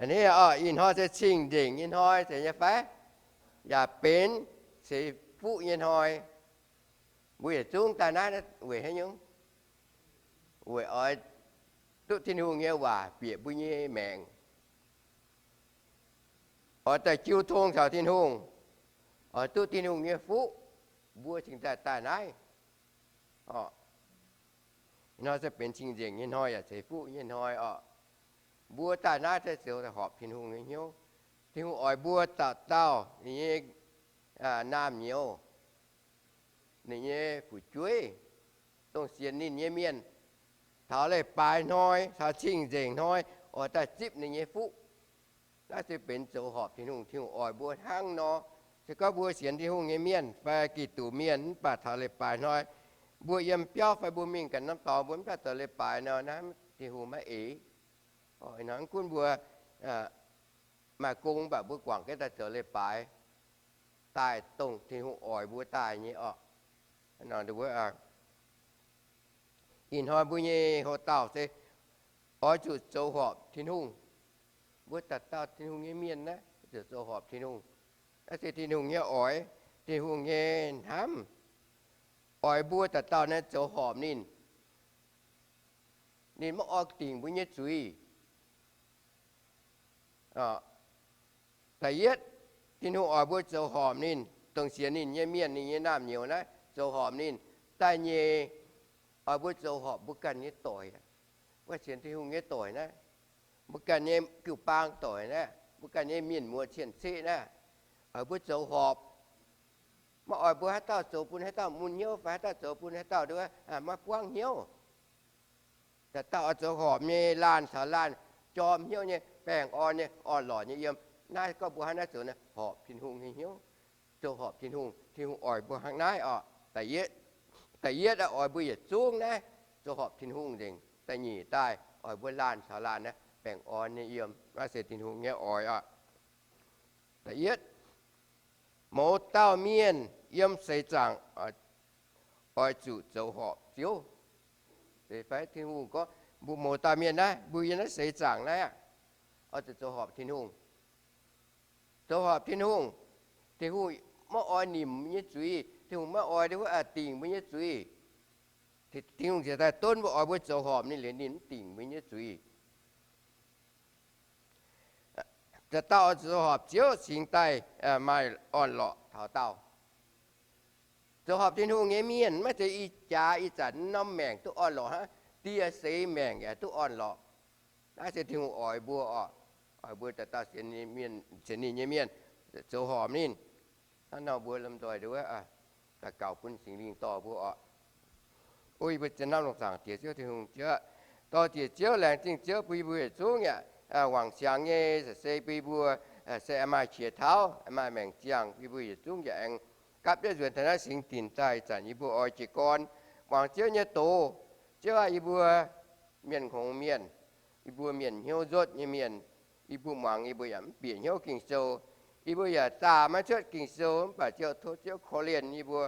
Ih hnoi se cing-nzengc nyei hnoi zeiz nyei fai? Yaac benx ceix fuqv nyei hnoi. Mbuo yietc zungv daaih naaiv weic haaix nyungc? Weic oix duqv Tin-Hungh nyei waac bieqc mbuo nyei maengc, oix daaih jiu tong caux Tin-Hungh, oix duqv Tin-Hungh nyei fuqv, mbuo cingx daaih daaih naaiv. Ih hnoi se benx cing-nzengc nyei hnoi yaac ceix fuqv nyei hnoi oc. Mbuo daaih naaiv se zoux horpc Tin-Hungh nyei hnyouv. Tin-Hungh oix mbuo dauh dauh ninh nyei naamh nyouz, ninh nyei fu'jueiv, dongh sienx ninh nyei mienh, taux leiz-baaix hnoi, taux cing-nzengc hnoi, oix daaih zipv ninh nyei fuqv. Naaiv se benx zoux horpc Tin-Hungh. Tin-Hungh oix mbuo hnangv nor. Se gorngv mbuo sienx Tin-Hungh nyei mienh fai Giduc mienh mv baac taux leiz-baaix hnoi, mbuo yiem biauv fai mbuo mingh ganh norm dorngx, mbuo mv daaih zoux leiz-baaix nor, naaiv Tin-Hungh maiv eix. Ih hnoi mv gunv mbuo maaih gong mv baac mbuo guangc jienv daaih zoux leiz-baaix, daaih dongh Tin-Hungh oix mbuo daaih nyei oc. Ih hnoi mbuo nyei houx-dauh se oix zuqc zoux horpc Tin-Hungh. Mbuo dauh dauh Tin-Hungh nyei mienh naaiv zuqc zoux horpc Tin-Hungh. Naaiv se Tin-Hungh nyei oix, Tin-Hungh nyei hnamv, oix mbuo dauh dauh naaiv zoux horpc ninh. Ninh maiv oix dingc mbuo nyei zuiz. Da'yietv, Tin-Hungh oix mbuo zoux horpc ninh, dongh sienx ninh nyei mienh, ninh nyei naamh nyouz naaiv zoux horpc ninh. Da'nyeic, oix mbuo zoux horpc mbuo ganh nyei doic. Mbuo sienx Tin-Hungh nyei doic naaiv, mbuo ganh nyei jiu-baang doic naaiv, mbuo ganh nyei mienh muoz cien-ceqv naaiv, oix mbuo zoux horpc. Maiv oix mbuo haaix dauh zoux bun haaix dauh mun hnyouv fai haaix dauh zoux bun haaix dauh maiv buangv hnyouv. Dauh dauh oix zoux horpc nyei laanh caux laanh, jorm hnyouv nyei, baengh orn nyei, orn-lorqc nyei yiem. Naaiv gorngv mbuo hnangv naaiv zoux naaiv horpc Tin-Hungh nyei hnyouv. Zoux horpc Tin-Hungh, Tin-Hungh oix mbuo hnangv naaiv oc. Da'yietv, oix mbuo yietc zungv naaiv zoux horpc Tin-Hungh nzengc. Da'nyeic daaih oix mbuo laanh caux laanh naaiv baengh orn nyei yiem. Naaiv se Tin-Hungh nyei oix oc. Da'yietv, mouz dauh mienh yiem seix zaangc oix zuqc zoux horpc Ziouv. Se fai Tin-Hungh gorngv mbuo mouz dauh mienh naaiv, mbuo yiem naaiv seix zaangc naaiv aqv, oix zuqc zoux horpc Tin-Hungh. Zoux horpc Tin-Hungh, Tin-Hungh maiv oix nimc mbuo nyei zuiz. Tin-Hungh maiv oix dongh wuov dingc mbuo nyei zuiz. Tin-Hungh ziouc daaih donv mbuo, oix mbuo zoux horpc ninh liuz ninh mv dingc mbuo nyei zuiz. Dauh dauh oix zuqc zoux horpc Ziouv cingx daaih maaih orn-lorqc taux daauh. Zoux horpc Tin-Hungh nyei mienh maiv zeiz ih jaax ih zanc norm maengc duqv orn-lorqc hnangv, dieh seix maengc yaac duqv orn-lorqc. Naaiv se Tin-Hungh oix mbuo oc, oix mbuo dauh dauh sienx ninh nyei mienh zoux horpc ninh. Hnangv nor mbuo lomh nzoih nduov daux gaux bun Singx Lingh dorh mbuo oc. O yie mbuo zien hnamv longx zaangc Diex Ziouv Tin-Hungh Ziouv, dorh Diex Ziouv, laengz zingh Ziouv bun yie mbuo yietc zungv yaac wangc siangx nyei se bun yie mbuo se maaih qiex tauv, maaih maengc ziangh, bun yie mbuo yietc zungv yaac aengx gapv jienv nzuonx taux naaiv singx dinc daaih ih zanc yie mbuo oix jiez gorn wangc Ziouv nyei doz. Ziouv aah, yie mbuo mienh hngongx mienh, yie mbuo mienh hnyouv nzotv nyei mienh, yie mbuo muangx yie mbuo yaac mv bieqc hnyouv Ging-Sou. Yie mbuo yaac zaah maiv cuotv Ging-Sou, mv baac Ziouv tov Ziouv korv-lienh yie mbuo,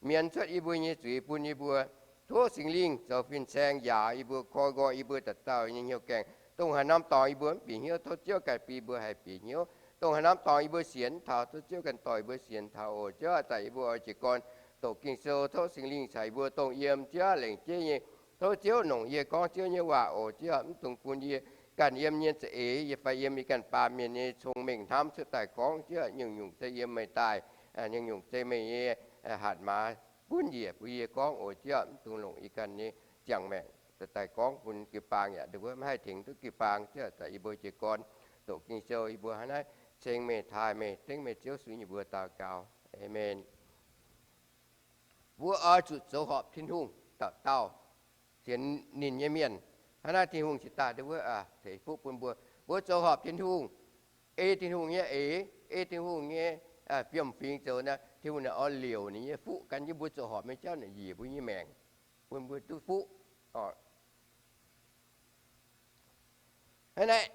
mienz cuotv yie mbuo nyei zuiz bun yie mbuo. Tov Singx Lingh zoux fin-saeng njaaux yie mbuo, koi nqoi yie mbuo dauh dauh nyei hnyouv gaengh. Dongh haaix norm dorngx yie mbuo mv bieqc hnyouv, tov Ziouv ganh bun yie mbuo haih bieqc hnyouv. Dongh haaix norm dorngx yie mbuo sienx taux, tov Ziouv ganh dorh yie mbuo sienx taux oc. Ziouv aah, daaih yie mbuo oix jiez gorn doqc Ging-Sou, tov Singx Lingh caux yie mbuo dongh yiem Ziouv lengc jeiv nyei. Tov Ziouv longc yie gorngv Ziouv nyei waac oc. Ziouv aah, mv dungx bun yie ganh yiem nyei za'eix, yie fai yiem yie ganh baamh mienh nyei cong-mengh hnamv cuotv daaih gorngv. Ziouv aah, nyungc-nyungc se yiem meih daaih, nyungc-nyungc se meih nyei hatc maaz bunv njiec bun yie gorngv oc. Ziouv aah, mv dungx longc yie ganh nyei ziangh maengc daaih gorngv bun jiu-baang yaac nduov maiv haih tengx duqv jiu-baang. Ziouv aah, daaih yie mbuo jiez gorn doqc Ging-Sou, yie mbuo hnangv naaiv ceng meih, taaih meih, dengv meih Ziouv sun yie mbuo daux gaux. Aamen. Mbuo oix zuqc zoux horpc Tin-Hungh dauh dauh, sienx ninh nyei mienh. Hnangv naaiv Tin-Hungh cingx daaih nduov ceix fuqv bun mbuo. Mbuo zoux horpc Tin-Hungh, ei Tin-Hungh nyei eix, ei Tin-Hungh nyei fiem-fingx zoux naaiv, Tin-Hungh naaic oix liouc ninh nyei fuqv gan jienv mbuo zoux horpc nyei jauv naaic njiec mbuo nyei maengc, bun mbuo duqv fuqv. Hnangv naaiv,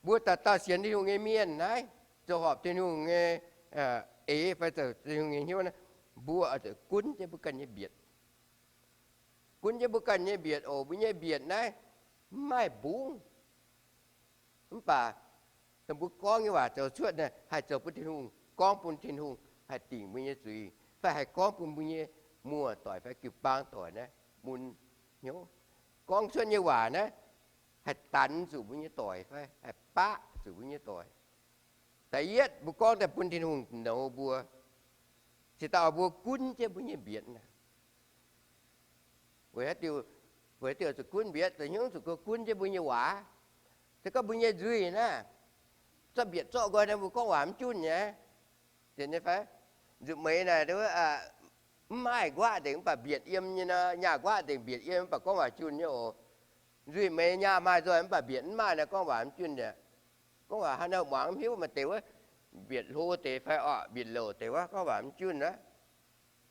mbuo dauh dauh sienx Tin-Hungh nyei mienh naaiv, zoux horpc Tin-Hungh nyei eix fai zoux Tin-Hungh nyei hnyouv naaiv, mbuo oix zuqc gunv jienv mbuo ganh nyei mbietc. Gunv jienv mbuo ganh nyei mbietc oc. Mbuo nyei mbietc naaiv mv maaih mbungv. Mv baac dongh mbuo gorngv nyei waac zoux cuotv naaiv, haih zoux bun Tin-Hungh, gorngv bun Tin-Hungh haih dingc mbuo nyei zuiz, fai haih gorngv bun mbuo nyei muoz-doic fai jiu-baang doic naaiv mun hnyouv. Gorngv cuotv nyei waac naaiv haih danx zuqc mbuo nyei doic fai haih baqv zuqc mbuo nyei doic. Da'yietv, mbuo gorngv daaih bun Tin-Hungh nouz mbuo, cingx daaih oix mbuo gunv jienv mbuo nyei mbietc naaic. Weic haaix diuc, weic haaix diuc zuqc gunv mbietc? Zoux hnyouv zuqc gunv jienv mbuo nyei waac. Se gorngv mbuo nyei nzuih naaiv, zorqv mbietc zorqv nqoi naaiv, mbuo gorngv waac mv junh nyei. Nzunc meix naaic, mv maaih nquaqv nzengc, mv baac mbietc yiem nyei nor, nyaah nquaqv nzengc, mbietc yiem, mv baac gorngv waac junh nyei oc. Nzuih meix nyaah maaih nzoih, mv baac mbietc mv maaih nor, gorngv waac mv junh aqv. Gorngv waac haaix nor muangx mv hiuv, maaih deix wuov mbietc hlo deix fai orqc, mbietc louc deix wuov, gorngv waac mv junh aqv.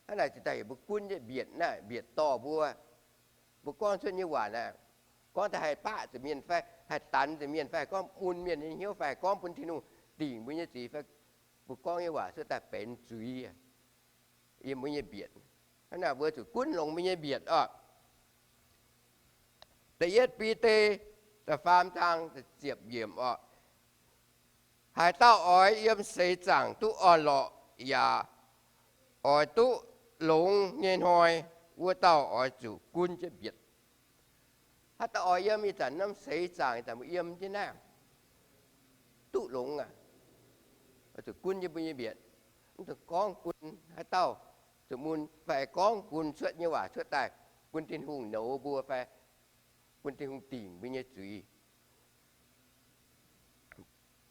Hnangv naaic cingx daaih heuc mbuo gunv jienv mbietc naaiv, mbietc dorh mbuo. Mbuo gorngv cuotv nyei waac naaic, gorngv daaih haih baqv zuqc mienh fai haih danx zuqc mienh fai haih gorngv mun mienh nyei hnyouv fai haih gorngv bun Tin-Hungh dingc mbuo nyei zuiz fai mbuo gorngv nyei waac cuotv daaih benx zuiz yiem mbuo nyei mbietc. Hnangv naaic mbuo zuqc gunv longx mbuo nyei mbietc orqc. Da'yietv Bide da'faam zaang ziepc yiemc orqc. Haaix dauh oix yiem seix zaangc duqv orn-lorqc yaac oix duqv longx nyei hnoi, wuov dauh oix zuqc gunv jienv mbietc. Haaix dauh oix yiem ih zanc norm seix zaangc, ih zanc mbuo yiem jienv naaiv, duqv longx aqv, oix zuqc gunv jienv mbuo nyei mbietc. Mv dungx gorngv bun haaix dauh zuqc mun, fai gorngv bun cuotv nyei waac cuotv daaih bun Tin-Hungh nouz mbuo fai bun Tin-Hungh dingc mbuo nyei zuiz.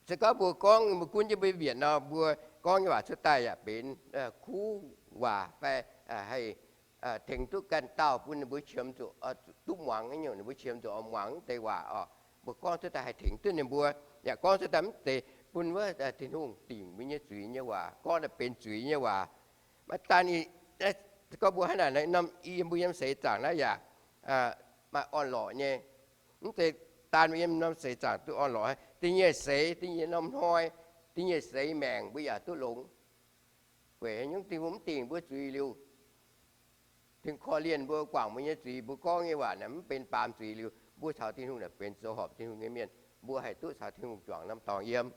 Se gorngv mbuo gorngv mbuo gunv jienv mbuo nyei mbietc nor, mbuo gorngv nyei waac cuotv daaih yaac benx kuv waac fai haih tengx duqv ganh dauh bun ninh mbuo qiemx zuqc duqv muangx, ninh mbuo qiemx zuqc oix muangx deix waac oc. Mbuo gorngv cuotv daaih haih tengx duqv ninh mbuo, yaac gorngv cuotv daaih mv zeiz bun wuov Tin-Hungh dingc mbuo nyei zuiz nyei waac, gorngv daaih benx zuiz nyei waac. Maiv daan, gorngv mbuo hnangv naaic, norm yiem mbuo yiem seix zaangc naaiv yaac maaih orn-lorqc nyei. Mv zeiz daan mbuo yiem norm seix zaangc duqv orn-lorqc, da'nyeic seix, da'nyeic norm hnoi, da'nyeic seix maengc mbuo yaac duqv longx. Weic haaix nyungc? Tin-Hungh mv dingc mbuo zuiz liuz, Tin-Hungh korv-lienh mbuo, guangc mbuo nyei zuiz, mbuo gorngv nyei waac naaic mv benx baamz zuiz liuz, mbuo caux Tin-Hungh naaic benx zoux horpc Tin-Hungh nyei mienh, mbuo haih duqv caux Tin-Hungh juangc norm dorngx yiem.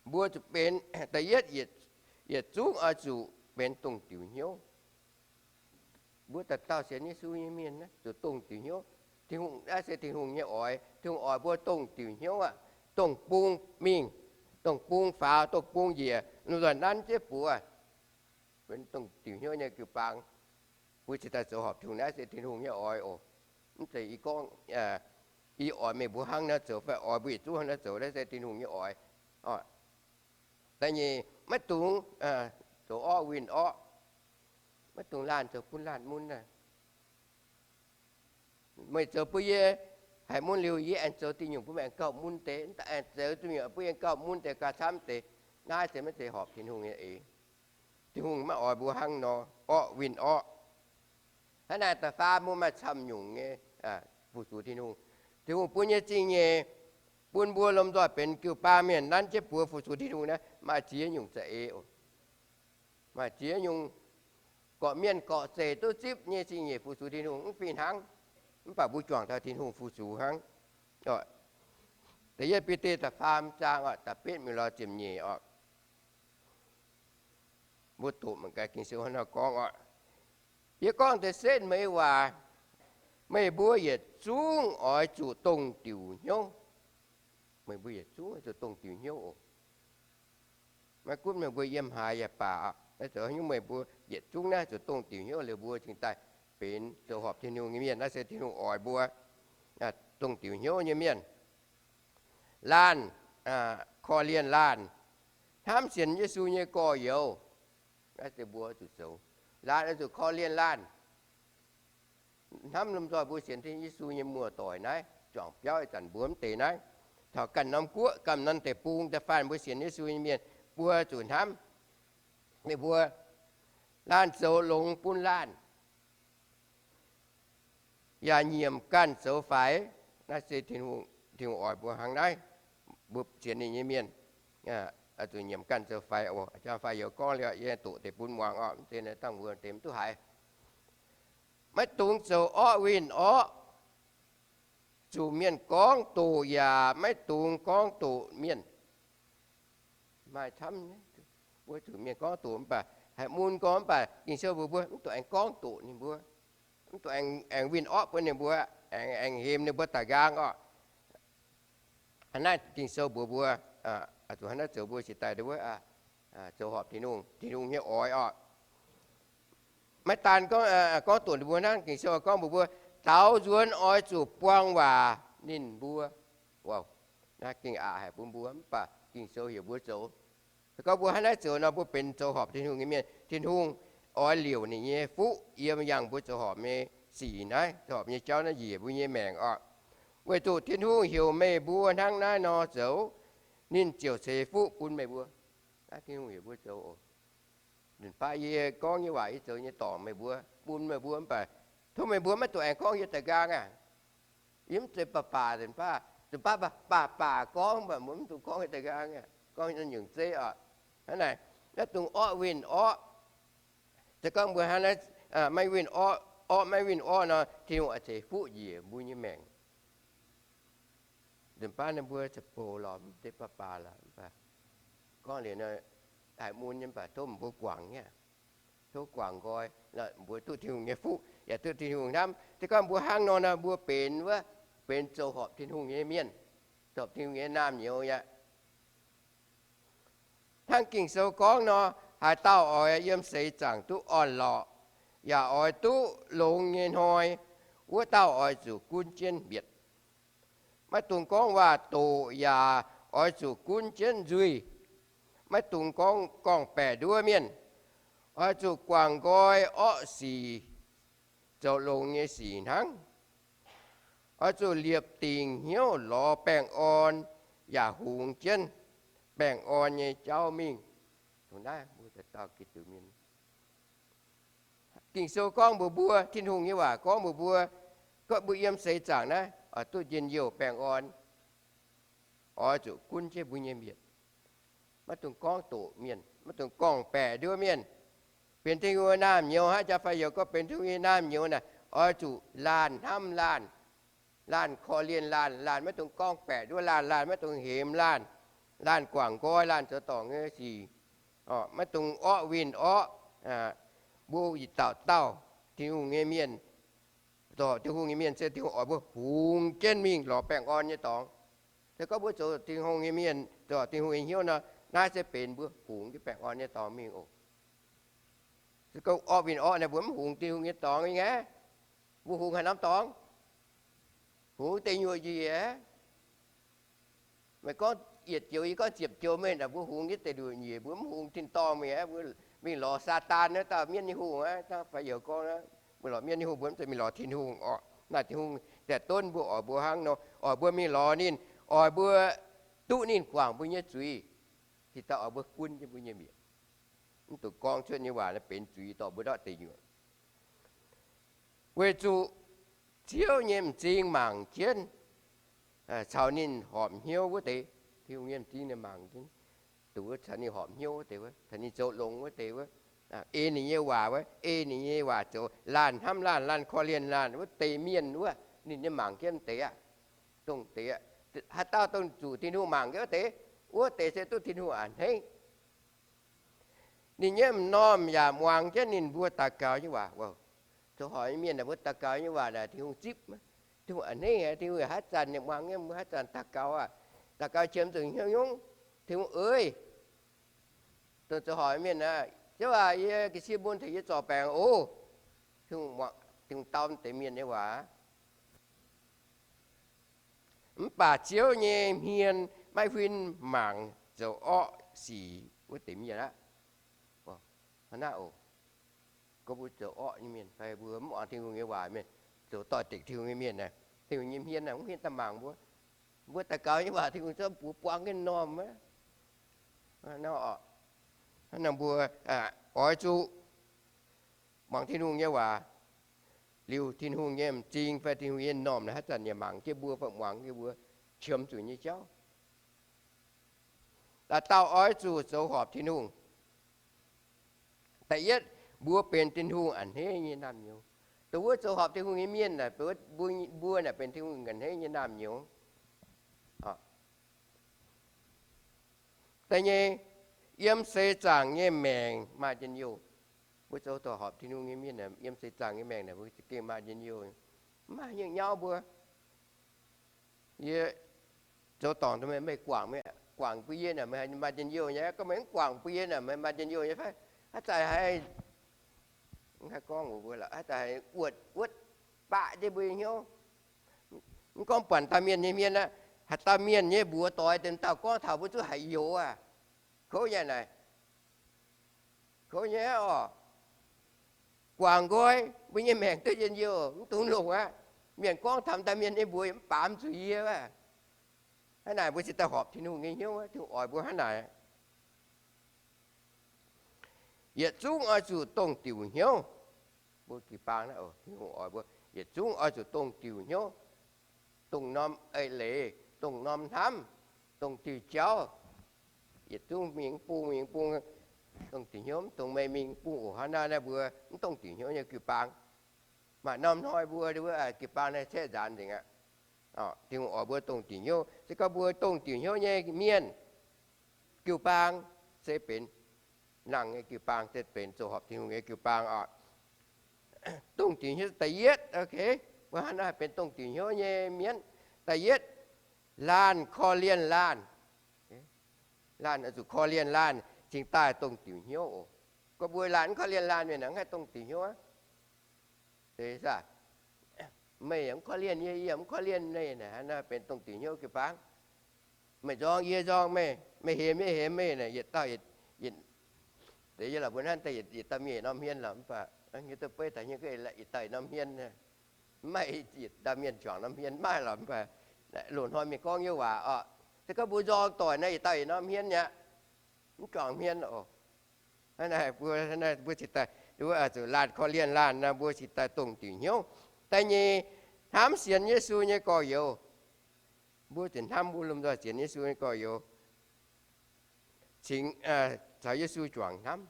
Mbuo zuqc benx da'yietv, yietc zungv oix zuqc benx dongh diuc hnyouv. Mbuo dauh dauh sienx Yesu nyei mienh naaiv zuqc dongh diuc hnyouv. Tin-Hungh, naaiv se Tin-Hungh nyei oix. Tin-Hungh oix mbuo dongh diuc hnyouv aqv. Dongh bung mingh, dongh bung faaux, dongh bung njiec, lomh nzoih nanv jienv buoz, benx dongh diuc hnyouv nyei jiu-baang. Mbuo cingx daaih zoux horpc Tin-Hungh, naaiv se Tin-Hungh nyei oix oc. Mv zeiz yie gorngv, yie oix meih mbuo hnangv naaiv zoux fai oix mbuo yietc zungv hnangv naaiv zoux, naaiv se Tin-Hungh nyei oix. Da'nyeic, maiv dungx zoux orqv winh orqv. Maiv dungx laanh zoux bun laanh mun aqv. Meih zoux bun yie haiz mun liuz, yie aengx zoux diuh nyungc bun meih aengx gauh mun deix. Aengx zoux diuh nyungc bun yie aengx gauh mun deix, gauh camv deix. Naaiv se maiv zeiz horpc Tin-Hungh nyei eix. Tin-Hungh maiv oix mbuo hnangv nor, orqv winh orqv. Hnangv naaic da'faam mbuo maaih camv nyungc nyei fu-sux Tin-Hungh. Tin-Hungh bun nyei zingh nyeic bun mbuo lomh nzoih benx jiu-baang mienh nanv jienv buoz fu-sux Tin-Hungh naaiv maaih ziex nyungc za'eix oc. Maaih ziex nyungc. Gorqv mienh gorqv zeic duqv zipv nyei zingh nyeic fu-sux Tin-Hungh mv fih hnangv. Mv baac mbuo juangc taux Tin-Hungh fu-sux hnangv. Da'yietv Bide da'faam zaang orqc, da'betv mingh lorz ziepc nyeic orqc. Mbuo doqc mangc gaax Ging-Sou hnangv nor gorngv orqc. Yie gorngv deix setv meih waac, meih mbuo yietc zungv oix zuqc dongh diuc hnyouv. Meih mbuo yietc zungv oix zuqc dongh diuc hnyouv oc. Maiv gunv meih mbuo yiem haaix yaac baac, naaiv zoux nyungc meih mbuo yietc zungv naaiv zuqc dongh diuc hnyouv liuz mbuo cingx daaih benx zoux horpc Tin-Hungh nyei mienh. Naaiv se Tin-Hungh oix mbuo dongh diuc hnyouv nyei mienh. Laanh, korv-lienh laanh, hnamv sienx Yesu nyei gorx-youz. Naaiv se mbuo zuqc zoux. Laanh oix zuqc korv-lienh laanh. Hnamv lomh nzoih mbuo sienx Yesu nyei muoz-doic naaiv, juangc biauv ih zanc mbuo mv deix naaiv, taux ganh norm guoqv, ganh norm deic-bung da'faanh mbuo sienx Yesu nyei mienh, mbuo zuqc hnamv ninh mbuo. Laanh zoux longx bun laanh, yaac nyiemc ganh zoux faix. Naaiv se Tin-Hungh oix mbuo hnangv naaiv. Mbuo sienx ninh nyei mienh zuqc nyiemc ganh zoux faix oc. Jang faix youz gorngv liuz, yie doqc deix bun muangx orqc, mv zeiz dangh mbuo deix mv duqv haiz. Maiv dungx zoux orqv winh orqv. zuqc mienh gorngv doqc yaac maiv dungx gorngv doqc mienh. Maaih camv, mbuo zuqc mienh gorngv doqc mv baac haih mun gorngv, mv baac Ging-Sou mbuox mbuo mv dungx aengx gorngv doqc ninh mbuo, mv dungx aengx winh orqv bun ninh mbuo, aengx hemx ninh mbuo daaih nqaang orqc. Hnangv naaiv Ging-Sou mbuox mbuo, zuqc hnangv naaiv zoux mbuo cingx daaih wuov zoux horpc Tin-Hungh, Tin-Hungh nyei oix orqc. Maiv daan gorngv doqc ninh mbuo hnangv, Ging-Sou gorngv mbuox mbuo, daaux nzuonx oix zuqc buang waac ninh mbuo. Naaiv gengh aqc haic bun mbuo, mv baac Ging-Sou heuc mbuo zoux. Se gorngv mbuo hnangv naaiv zoux nor, mbuo benx zoux horpc Tin-Hungh nyei mienh. Tin-Hungh oix liouc ninh nyei fuqv yiem yangh mbuo zoux horpc nyei sic naaiv, zoux horpc nyei jauv naaiv njiec mbuo nyei maengc orqc. Weic zuqc Tin-Hungh heuc meih mbuo hnangv naaiv nor zoux, ninh ziouc ceix fuqv bun meih mbuo. Naaiv Tin-Hungh heuc mbuo zoux oc. Nzunc baav yie gorngv nyei waac, yie zoux nyei dorngc meih mbuo, bun meih mbuo, mv baac tov meih mbuo maiv dungx aengx gorngv yie daaih nqaang aqv. Yie mv zeiz baac baac nzunc baav, nzunc baav baac baac gorngv, mv baac mbuo mv dungx gorngv yie daaih nqaang aqv. Gorngv nyungc zeiv oc. Hnangv naaic, maiv dungx orqv winh orqv. Se gorngv mbuo hnangv naaiv, maiv winh orqv, orqv maiv winh orqv nor, Tin-Hungh oix ceix fuqv njiec mbuo nyei maengc. Nzunc baav naaiv mbuo ziouc bouc lorz mv deix baac baac lorqc, mv baac gorngv liuz nor, haih mun nyei, mv baac tov mbuo guangc nyei, tov guangc nqoi, mbuo duqv Tin-Hungh nyei fuqv yaac duqv Tin-Hungh hnamv. Se gorngv mbuo hnangv nor nor, mbuo benx wuov, benx zoux horpc Tin-Hungh nyei mienh, zoux horpc Tin-Hungh nyei naamh nyouz aqv. Hnangv Ging-Sou gorngv nor, haaix dauh oix yiem seix zaangc duqv orn-lorqc, yaac oix duqv longx nyei hnoi, wuov dauh oix zuqc gunv jienv mbietc. Maiv dungx gorngv waac-doqc yaac oix zuqc gunv jienv nzuih. Maiv dungx gorngv gorngv-baeqc nduov mienh. Oix zuqc guangc nqoi orqv sic, zoux longx nyei sic hnangv. Oix zuqc liepc dingc hnyouv lorz baengh orn, yaac hungx jienv baengh orn nyei jauv mingh. Dongh naaiv mbuo dauh dauh Giduc mienh, Ging-Sou gorngv mbuox mbuo, Tin-Hungh nyei waac gorngv mbuox mbuo, gorngv mbuo yiem seix zaangc naaiv oix duqv njien-youh baengh orn, oix zuqc gunv jienv mbuo nyei mbietc. Maiv dungx gorngv doqc mienh, maiv dungx gorngv-baeqc nduov mienh. Benx Tin-Hungh nyei naamh nyouz hnangv jaax fai yaac gorngv benx Tin-Hungh nyei naamh nyouz naaic, oix zuqc laanh hnamv laanh, laanh korv-lienh laanh, laanh maiv dungx gorngv-baeqc nduov laanh, laanh maiv dungx hemx laanh, laanh guangc nqoi, laanh zoux dorngc nyei sic, maiv dungx orqv winh orqv. Mbuo yietc dauh dauh Tin-Hungh nyei mienh, zoux Tin-Hungh nyei mienh se Tin-Hungh oix mbuo hungx jienv mingh lorz baengh orn nyei dorngx. Se gorngv mbuo zoux Tin-Hungh nyei mienh, zoux Tin-Hungh nyei hnyouv nor, naaiv se benx mbuo hungx jienv baengh orn nyei dorngx mingh oc. Se gorngv orqv winh orqv naaic, mbuo mv hungx Tin-Hungh nyei dorngx nyei aqv. Mbuo hungx haaix norm dorngx? Hungx deic nyuoqc njiec. Meih gorngv yietc joux, yie gorngv ziepc joux mengh naaic, mbuo hungx jienv deic nyuoqc njiec, mbuo mv hungx tin-dorngh mingh aqv. Mbuo mingh lorz Saadaan naaiv dauh mienv nyei hungh aqv. Fai yaac gorngv mbuo lorz mienv nyei hungh, mbuo mv zeiz mingh lorz Tin-Hungh orqc. Naaic Tin-Hungh daaih donv mbuo, oix mbuo hnangv nor, oix mbuo mingh lorz ninh, oix mbuo duqv ninh guangc mbuo nyei zuiz. Cingx daaih oix mbuo gunv jienv mbuo nyei mbietc. Mv dungx gorngv cuotv nyei waac naaiv benx zuiz dorh mbuo ndortv deic nyuoqc. Weic zuqc Ziouv nyei m'zing mangc jienv caux ninh horpc hnyouv wuov deix. Tin-Hungh nyei m'zing ninh mangc jienv, duqv caux ninh horpc hnyouv wuov deix wuov, caux ninh zoux longx wuov deix wuov, ei ninh nyei waac wuov, ei ninh nyei waac zoux, laanh hnamv laanh, laanh korv-lienh laanh wuov deix mienh wuov, ninh nyei mangc jienv deix aqv. Dongh deix aqv. Haaix dauh dongh zuqc Tin-Hungh mangc jienv wuov deix, wuov deix se duqv Tin-Hungh a'hneiv. Ninh nyei m'normh yaac muangx jienv ninh mbuo daux gaux nyei waac. Zoux horpc nyei mienh naaic, mbuo daux gaux nyei waac naaic Tin-Hungh zipv. Tin-Hungh a'hneiv, Tin-Hungh haaix zanc ninh muangx nyei, mbuo haaix zanc daux gaux aqv, daux gaux qiemx zuqc hnyouv nyungc, Tin-Hungh eix. Dongh zoux horpc nyei mienh aah, Ziouv aac, yie ga'sie mun tengx yie zorc baengc oc. Tin-Hungh dau deix mienh nyei waac. Mv baac Ziouv nyei hmien maiv huin mangc zoux orqv sic wuov deix mienh aqv. Hnangv naaiv oc, gorngv mbuo zoux orqv nyei mienh fai mbuo mv muangx Tin-Hungh nyei waac mienh, zoux doix-dekc Tin-Hungh nyei mienh, Tin-Hungh nyei hmien mv huin daaih mangc mbuo. Mbuo daux gaux nyei waac Tin-Hungh zorqv mbuo buang jienv m'normh aqv. Hnangv naaiv mbuo oix zuqc muangx Tin-Hungh nyei waac, liuz Tin-Hungh nyei m'zing fai Tin-Hungh nyei m'normh naaic haaix zanc yaac mangc jienv mbuo fai muangx jienv mbuo, qiemx zuqc nyei jauv. Dauh dauh oix zuqc zoux horpc Tin-Hungh. Da'yietv, mbuo benx Tin-Hungh a'hneiv nyei naamh nyouz. Dongh wuov zoux horpc Tin-Hungh nyei mienh naaic, mbuo, mbuo naaic benx Tin-Hungh ga'hneiv nyei naamh nyouz. Da'nyeic, yiem seix zaangc nyei maengc maaih njien-youh. Mbuo zoux dongh horpc Tin-Hungh nyei mienh, yiem seix zaangc nyei maengc naaic mbuo za'gengh maaih njien-youh. Mv maaih haaix nyungc nyauv mbuo. Yie zoux dorngc meih, meih guangc, guangc bun yie naaic, meih maaih njien-youh nyei. Gorngv meih mv guangc bun yie naaic, meih maaih njien-youh nyei fai? Haaix zanc haiz, mv haih gorngv mbuox mbuo lorqc, haaix zanc haiz wuotc wuotv baqv jienv mbuo nyei hnyouv. Mv gorngv buatc dauh mienh nyei hmien aqv, haaix dauh mienh nyei mbuox doix, deix dauh gorngv taux mbuo zuqc haiz youx aqv. Kouv nyei naaic. Kouv nyei oc. Guangc nqoi, mbuo nyei maengc duqv njien-youh, mv dungx longc aqv. Mienh gorngv taux dauh mienh nyei mbuox mv baamz zuqc yie aqv. Hnangv naaic mbuo cingx daaih horpc Tin-Hungh nyei hnyouv, Tin-Hungh oix mbuo hnangv naaic. Yietc zungv oix zuqc dongh diuc hnyouv. Mbuo jiu-baang naaiv, Tin-Hungh oix mbuo yietc zungv oix zuqc dongh diuc hnyouv, dongh norm eix leiz, dongh norm hnamv, dongh diuh jauv. Yietc zungv mingh bung, mingh bung, dongh diuc hnyouv, mv dongh meih mingh bung oc. Hnangv naaiv naaiv mbuo mv dongh diuc hnyouv nyei jiu-baang. Maaih norm hnoi mbuo, mbuo jiu-baang naaiv caeqv nzaanx nzengc aqv. Tin-Hungh oix mbuo dongh diuc hnyouv. Se gorngv mbuo dongh diuc hnyouv nyei mienh, jiu-baang se benx nangh nyei jiu-baang, se benx zoux horpc Tin-Hungh nyei jiu-baang oc. Dongh diuc hnyouv da'yietv, mbuo hnangv naaiv benx dongh diuc hnyouv nyei mienh. Da'yietv, laanh korv-lienh laanh. Laanh oix zuqc korv-lienh laanh cingx daaih dongh diuc hnyouv oc. Gorngv mbuo laanh mv korv-lienh laanh mienh, mv haih dongh diuc hnyouv aqv. Meih yaac mv korv-lienh yie, yie yaac mv korv-lienh meih, hnangv naaiv benx dongh diuc hnyouv jiu-baang. Meih nzorng yie nzorng meih, meih hemx yie hemx meih naaic, yietc dauh, deix yie lorqc mbuo hnangv deix yietc dauh mienh yietc norm hmien lorqc, mv baac hiuv duqv beiv taux hnyouv yietc dauh yietc norm hmien. Mv maaih yietc dauh mienh juangc norm hmien, mv maaih lorqc, mv baac loz-hnoi mienh gorngv nyei waac oc, se gorngv mbuo nzorng doic naaiv yietc dauh yietc norm hmien aqv. Mv juangc hmien oc. Hnangv naaiv mbuo, mbuo cingx daaih, zuqc laanh korv-lienh laanh naaiv, mbuo cingx daaih dongh diuc hnyouv. Da'nyeic, hnamv sienx Yesu nyei gorx-youz. Mbuo zuqc hnamv mbuo lomh nzoih sienx Yesu nyei gorx-youz, cingx caux Yesu juangc hnamv.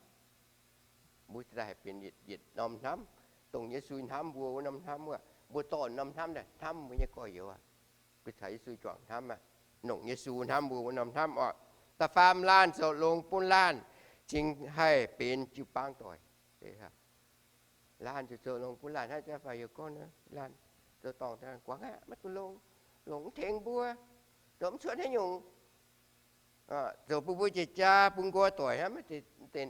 Mbuo cingx daaih haih benx yietc norm hnamv, dongh Yesu hnamv mbuo wuov norm hnamv aqv. Mbuo dorh norm hnamv daaih hnamv mbuo nyei gorx-youz aqv. Mbuo caux Yesu juangc hnamv aqv, longc Yesu hnamv mbuo wuov norm hnamv oc. Da'faam laanh zoux longx bun laanh, cingx haih benx jiu-baang doic. Laanh zuqc zoux longx bun laanh, hnangv jaa faix heuc gorngv, laanh zoux dorngc guangc aqv, maiv zuqc longx, longx mv tengx mbuo, zoux mv cuotv haaix nyungc. Zoux bun mbuo jiex jaa, bun nqoi doic hnangv, maiv zeiz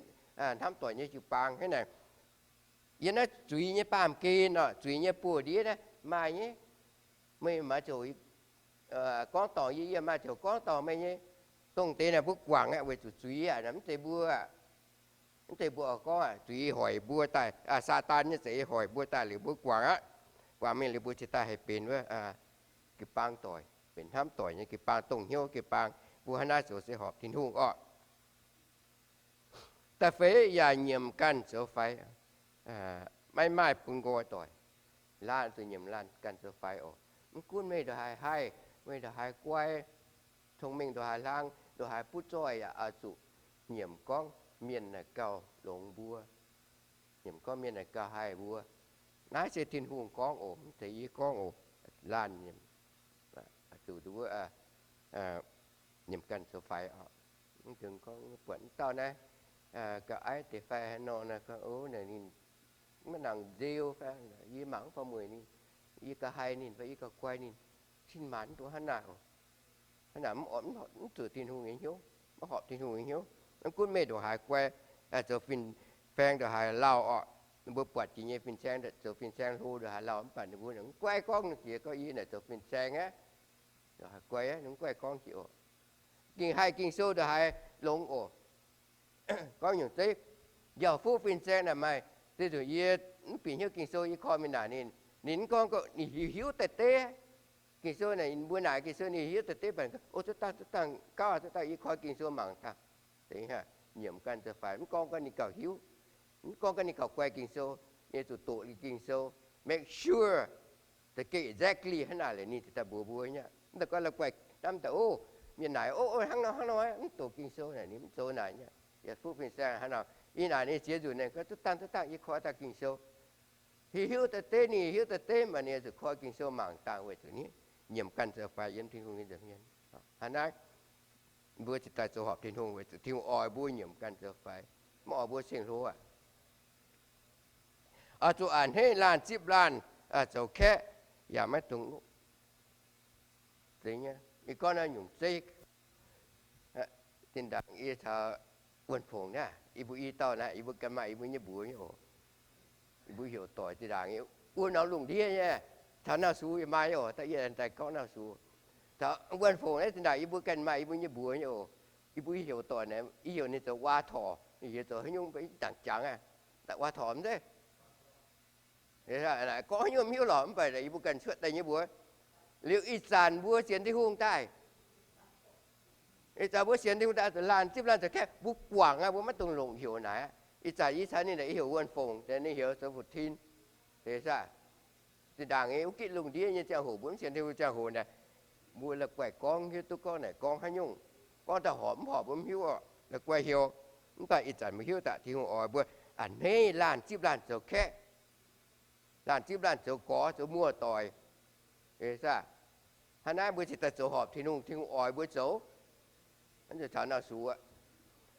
hnamv doic nyei jiu-baang hnangv naaic. Yiem naaiv zuiz nyei baamh gen oc, zuiz nyei buoz-ndiev naaiv maaih nyei. Meih maaih ziouc gorngv dorngc yie, yie maaih ziouc gorngv dorngc meih nyei. Dongh deix naaic mbuo guangc aqv, weic zuqc zuiz aqv, mv zeiz mbuo aqv. Mv zeiz mbuo gorngv aqv, zuiz hoic mbuo daaih, Saadaan nyei za'eix hoic mbuo daaih liuz mbuo guangc aqv. Guangc mingh liuz mbuo cingx daaih haih benx wuov jiu-baang doic, benx hnamv doic nyei jiu-baang, dongh hnyouv jiu-baang. Mbuo hnangv naaiv zoux se horpc Tin-Hungh orqc. Da'feix yaac nyiemc ganh zoux faix, maiv maaih bun nqoi doic. Laanh zuqc nyiemc laanh ganh zoux faix oc. Mv gunv meih ndongc haaix haih, meih ndongc haaix guai, cong-mengh ndongc haaix hlang, ndongc haaix butv zoih yaac oix zuqc nyiemc gorngv mienh naaic gauh longx mbuo, nyiemc gorngv mienh naaic gauh haih mbuo. Naaiv se Tin-Hungh gorngv oc, mv zeiz yie gorngv oc. Laanh nyiemc, zuqc wuov nyiemc ganh zoux faix oc. Mv dungx gorngv buatc mv dauh naaiv gauh aiv deix fai haaix nor naaiv, ninh maiv nangc nzeu fai, yie mangc mv faaux mueic ninh, yie gauh haih ninh fai yie gauh guai ninh, cin-maanc mv dungx hnangv naaic oc. Hnangv naaic mv zuqc Tin-Hungh nyei hnyouv, maiv horpc Tin-Hungh nyei hnyouv. Mv gunv meih ndongc haaix guai, zoux fin-saeng ndongc haaix lauh orqc, mbuo buatc jiex nyei fin-saeng, zoux fin-saeng hlo ndongc haaix lauh, mv baac ninh mbuo mv guai gorngv ninh jiex gorngv yie naaic zoux fin-saeng aqv, ndongc haaix guai aqv, ninh mv guai gorngv jiex oc. Gengh haih Ging-Sou ndongc haaix longx oc. Gorngv nyungc zeiv, njaaux fuqv fin-saeng naaic maaih, se zuqc yie mv bieqc hnyouv Ging-Sou yie koi mingh naaic ninh, ninh mv gorngv, ninh hiuv hiuv daaih deix. Ging-Sou naaic mbuo naaic Ging-Sou ninh hiuv daaih deix, baac o, zuqc dangh, zuqc dangh gauh, zuqc dangh yie koi Ging-Sou mangc daaih. Nyiemc ganh zoux faix, mv gorngv gorngv ninh gauh hiuv, mv gorngv gorngv ninh gauh guai Ging-Sou, ninh zuqc doqc liuz Ging-Sou, make sure za'gengh exactly hnangv naaic liuz ninh ziouc daaih mbuox mbuo nyei. Mv daaih gorngv la'guaih hnamv daaih, o, mienh naaic, o, o, hnangv nor hnangv nor, mv doqc Ging-Sou naaic ninh mv zoux naaic nyei. Yaac fuqv fin-saeng hnangv nor, ih naaic ninh ziex nzunc naaic gorngv, zuqc dangh, zuqc dangh yie koi daaih Ging-Sou. Hiuv, hiuv daaih deix, ninh hiuv daaih deix, mv baac ninh zuqc koi Ging-Sou mangc dangh weic zuqc nyiemc ganh zoux faix yiem Tin-Hungh nyei nza'hmien. Hnangv naaiv, mbuo ziouc daaih zoux horpc Tin-Hungh weic zuqc Tin-Hungh oix mbuo nyiemc ganh zoux faix, maiv oix mbuo ceng-hlo aqv. Oix zuqc a'hneiv laanh zipv laanh zoux kaeqv, yaac maiv dungx ngopv. Ih gorngv naaiv nyungc zeiv, zinh ndaangc yie caux Wuonh Fongc naaiv, yie mbuo i dauh naaiv, yie mbuo ganh maaih yie mbuo nyei mbuox nyei oc. Yie mbuo heuc doic zinh ndaangc wuov norm lungh ndiev nyei, taux Nauz Sux yie maaih nyei oc, da'yietv daaih gorngv Nauz Sux. Taux Wuonh Fongc naaiv zinh ndaangc yie mbuo ganh maaih yie mbuo nyei mbuox nyei oc. Yie mbuo heuc doic naaiv, yie heuc ninh zoux Waa Torc, ninh heuc zoux haaix nyungc mv baac jangx jangx aqv, Waa Torc mv zeiz. Gorngv haaix nyungc mv hiuv lorqc, mv baac yie mbuo ganh cuotv daaih nyei mbuox. Liuz ih zanc mbuo sienx Tin-Hungh daaih, ih zanc mbuo sienx Tin-Hungh daaih, laanh zipv laanh zoux kaeqv, mbuo guangc aqv, mbuo maiv dungx longc heuc naaic aqv. Ih zanc yie caux ninh, yie heuc Wuonh Fongc, ninh heuc zoux Fu Tin. Zinh ndaangc wuov gitv lungh ndiev nyei ziangh hoc, mbuo mv sienx Tin-Hungh ziangh hoc naaic, mbuo la'guaih gorngv hiuv duqv gorngv naaic gorngv haaix nyungc, gorngv daaih horpc mv horpc mbuo mv hiuv oc, la'guaih heuc. Mv baac ih zanc mbuo hiuv daaih Tin-Hungh oix mbuo a'hneiv laanh zipv laanh zoux kaeqv, laanh zipv laanh zoux gorx zoux muoz-doic. Hnangv naaiv mbuo ziouc daaih zoux horpc Tin-Hungh, Tin-Hungh oix mbuo zoux. Taux Nauz Sux,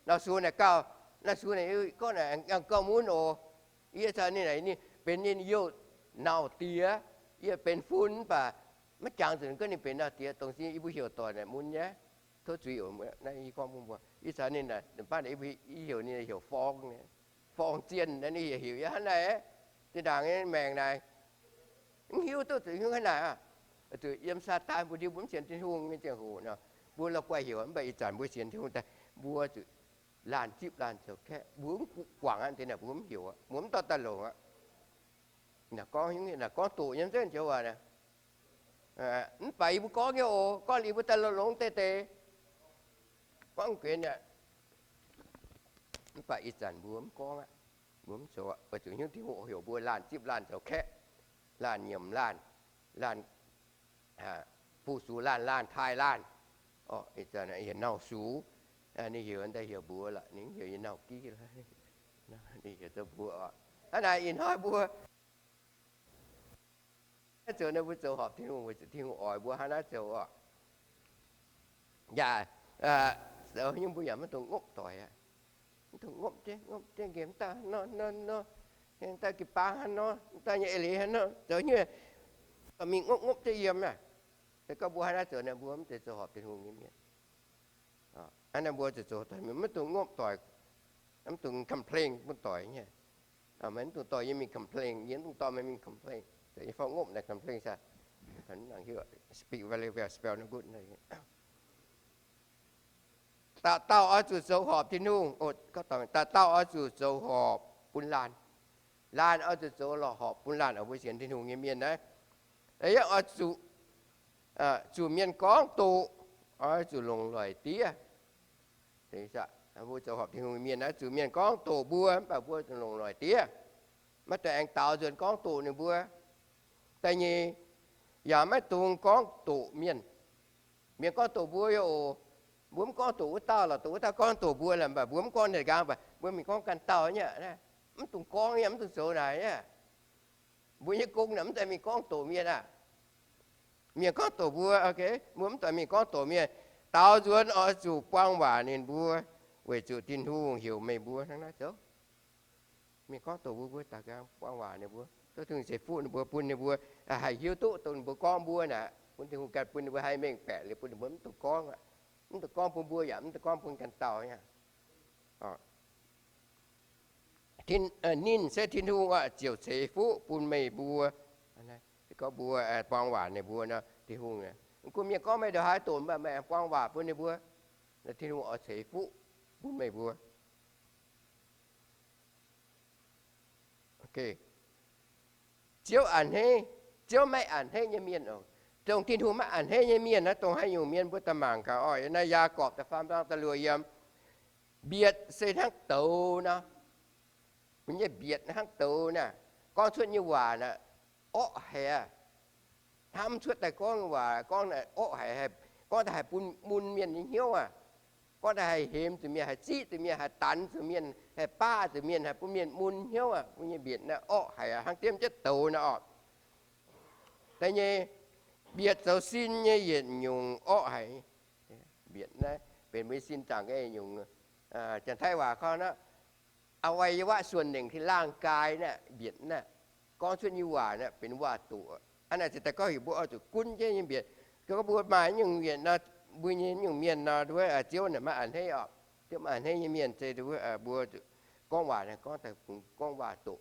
Nauz Sux naaic gauh, Nauz Sux naaic gorngv naaic gauh mun oc. Yie caux ninh naaic, ninh benx ninh youh nauc diex, yie benx fun, mv baac maiv jangx zuqc ninh gorngv ninh benx nauc diex. Dongh yie mbuo heuc doic naaic mun nyei, tov zuiz oc. Naaiv yie gorngv bun mbuo, yie caux ninh naaic, baav naaic yie heuc ninh heuc Forng, Forng Zienh, ninh heuc yie hnangv naaic. Zinh ndaangc nyei maengc naaic, mv hiuv duqv zuqc hiuv hnangv naaic aqv. Zuqc yiem Saadaan mbuo ndie mbuo mv sienx Tin-Hungh nyei ziangh hoc nor, mbuo la'guaih heuc, mv baac ih zanc mbuo sienx Tin-Hungh daaih, mbuo zuqc laanh zipv laanh zoux kaeqv, mbuo mv guangc aqv, deix naaic mbuo mv heuc aqv, mbuo mv dorh daaih longc aqv. Naaic gorngv, naaic gorngv doqc nyei nzengc joux waac. Mv baac yie mbuo gorngv nyei oc, gorngv liuz mbuo daaih longx-longx deix deix, gorngv guenx aqv. Mv baac ih zanc mbuo mv gorngv aqv. Mbuo mv zoux aqv, weic zuqc hiuv Tin-Hungh heuc mbuo laanh zipv laanh zoux kaeqv, laanh nyiemc laanh, laanh fu-sux laanh, laanh taaih laanh. Ih zanc heuc Nauz Sux, ninh heuc daaih heuc mbuox lorqc, ninh heuc yie Nauz Giv, ninh heuc zoux mbuox oc. Hnangv naaic ih hnoi mbuo zoux naaiv, mbuo zoux horpc Tin-Hungh weic zuqc Tin-Hungh oix mbuo hnangv naaiv zoux oc. Yaac zoux nyungc mbuo yaac maiv dungx ngopv doic aqv. Mv dungx ngopv jienv, ngopv jienv nqemh daaih nor nor nor, daaih jiu-baang hnangv nor, daaih nyei eix leiz hnangv nor, zoux nyungc mingh ngopv ngopv jienv yiem aqv. Se gorngv mbuo hnangv naaiv zoux naaic, mbuo mv zeiz zoux horpc Tin-Hungh nyei mienh. Hnangv naaiv mbuo zoux zoux doic mienh maiv dungx ngopv doic, mv dungx complain bun doic nyei. Maiv dungx dorh yie mingh complain, yie mv dungx dorh meih mingh complain. Yie faaux ngopv naaic complain sai. Speak very well, spell no good. Dauh dauh oix zuqc zoux horpc Tin-Hungh. Dauh dauh oix zuqc zoux horpc bun laanh. Laanh oix zuqc zoux lorh horpc bun laanh, oix mbuo sienx Tin-Hungh nyei mienh naaiv. Yie oix zuqc, zuqc mienh gorngv doqc, oix zuqc longc loic diev. Mbuo zoux horpc Tin-Hungh mienh naaiv, zuqc mienh gorngv doqc mbuo, mv baac mbuo longc loic diev. Maiv dungx aengx daaux nzuonx gorngv doqc ninh mbuo. Da'nyeic, yaac maiv dungx gorngv doqc mienh. Mienh gorngv doqc mbuo yaac oc, mbuo mv gorngv doqc wuov dauh lorqc, doqc wuov dauh gorngv doqc mbuo lorqc, mv baac mbuo mv gorngv ninh nqaang, mv baac mbuo mingh gorngv ganh dauh nyei. Mv dungx gorngv nyei, mv dungx zoux naaic nyei. Mbuo nyei gong naaic mv zeiz mingh gorngv doqc mienh aqv. Mienh gorngv doqc mbuo, mbuo mv dungx mingh gorngv doqc mienh. Daaux nzuonx oix zuqc buang waac ninh mbuo, weic zuqc Tin-Hungh heuc meih mbuo hnangv naaiv zoux. Mienh gorngv doqc mbuo, mbuo daaih buang waac ninh mbuo, tov Tin-Hungh ceix fuqv ninh mbuo, bun ninh mbuo haih hiuv duqv dongh ninh mbuo gorngv mbuo naaic, bun Tin-Hungh ganh bun ninh mbuo haih mengh baeqc liuz bun ninh mbuo mv dungx gorngv aqv. Mv dungx gorngv bun mbuo yaac mv dungx gorngv bun ganh dauh aqv. Ninh se Tin-Hungh ziouc ceix fuqv bun meih mbuo. Se gorngv mbuo buang waac ninh mbuo nor, Tin-Hungh, gunv mienh gorngv meih ndongc haaix doqc, mv baac meih buang waac bun ninh mbuo, Tin-Hungh oix ceix fuqv bun meih mbuo. Ziouv a'hneiv, Ziouv maiv a'hneiv nyei mienh oc. Dongh Tin-Hungh maiv a'hneiv nyei mienh naaiv, dongh haaix nyungc mienh mbuo daaih mangc gaax oc. Naaiv Yaagorpc da'faam zaang da'luoqc yiem, mbietc se hnangv douz nor. Mbuo nyei mbietc hnangv douz naaic, gorngv cuotv nyei waac naaic, orqv haic aqv. Hnamv cuotv daaih gorngv waac, gorngv orqv haic, gorngv daaih haih bun mun mienh nyei hnyouv aqv. Gorngv daaih haih hemx zuqc mienh, haih ziqv zuqc mienh, haih danx zuqc mienh, haih baqv zuqc mienh, haih bun mienh mun hnyouv aqv. Mbuo nyei mbietc naaiv orqv haic aqv, hnangv diemv jienv douz naaiv orqc. Da'nyeic nyei, mbietc zoux sin nyei yietc nyungc orqv haic. Mbietc naaiv benx mbuo nyei sin zaangc nyungc, Janx-Taiv waac gorngv naaiv อวัยวะส่วนหนึ่งที่ร่างกาย naaiv, mbietc naaiv. Gorngv cuotv nyei waac naaiv benx waac-doqc. Hnangv naaic ziouc daaih gorngv heuc mbuo oix zuqc gunv jienv nyei mbietc. Gorngv mbuo maaih nyungc mbietc nor, mbuo nyei nyungc mienh nor, wuov Ziouv naaic maiv a'hneiv orqc. Ziouv maiv a'hneiv nyei mienh se mbuo zuqc gorngv waac naaic, gorngv daaih bungx gorngv waac-doqc,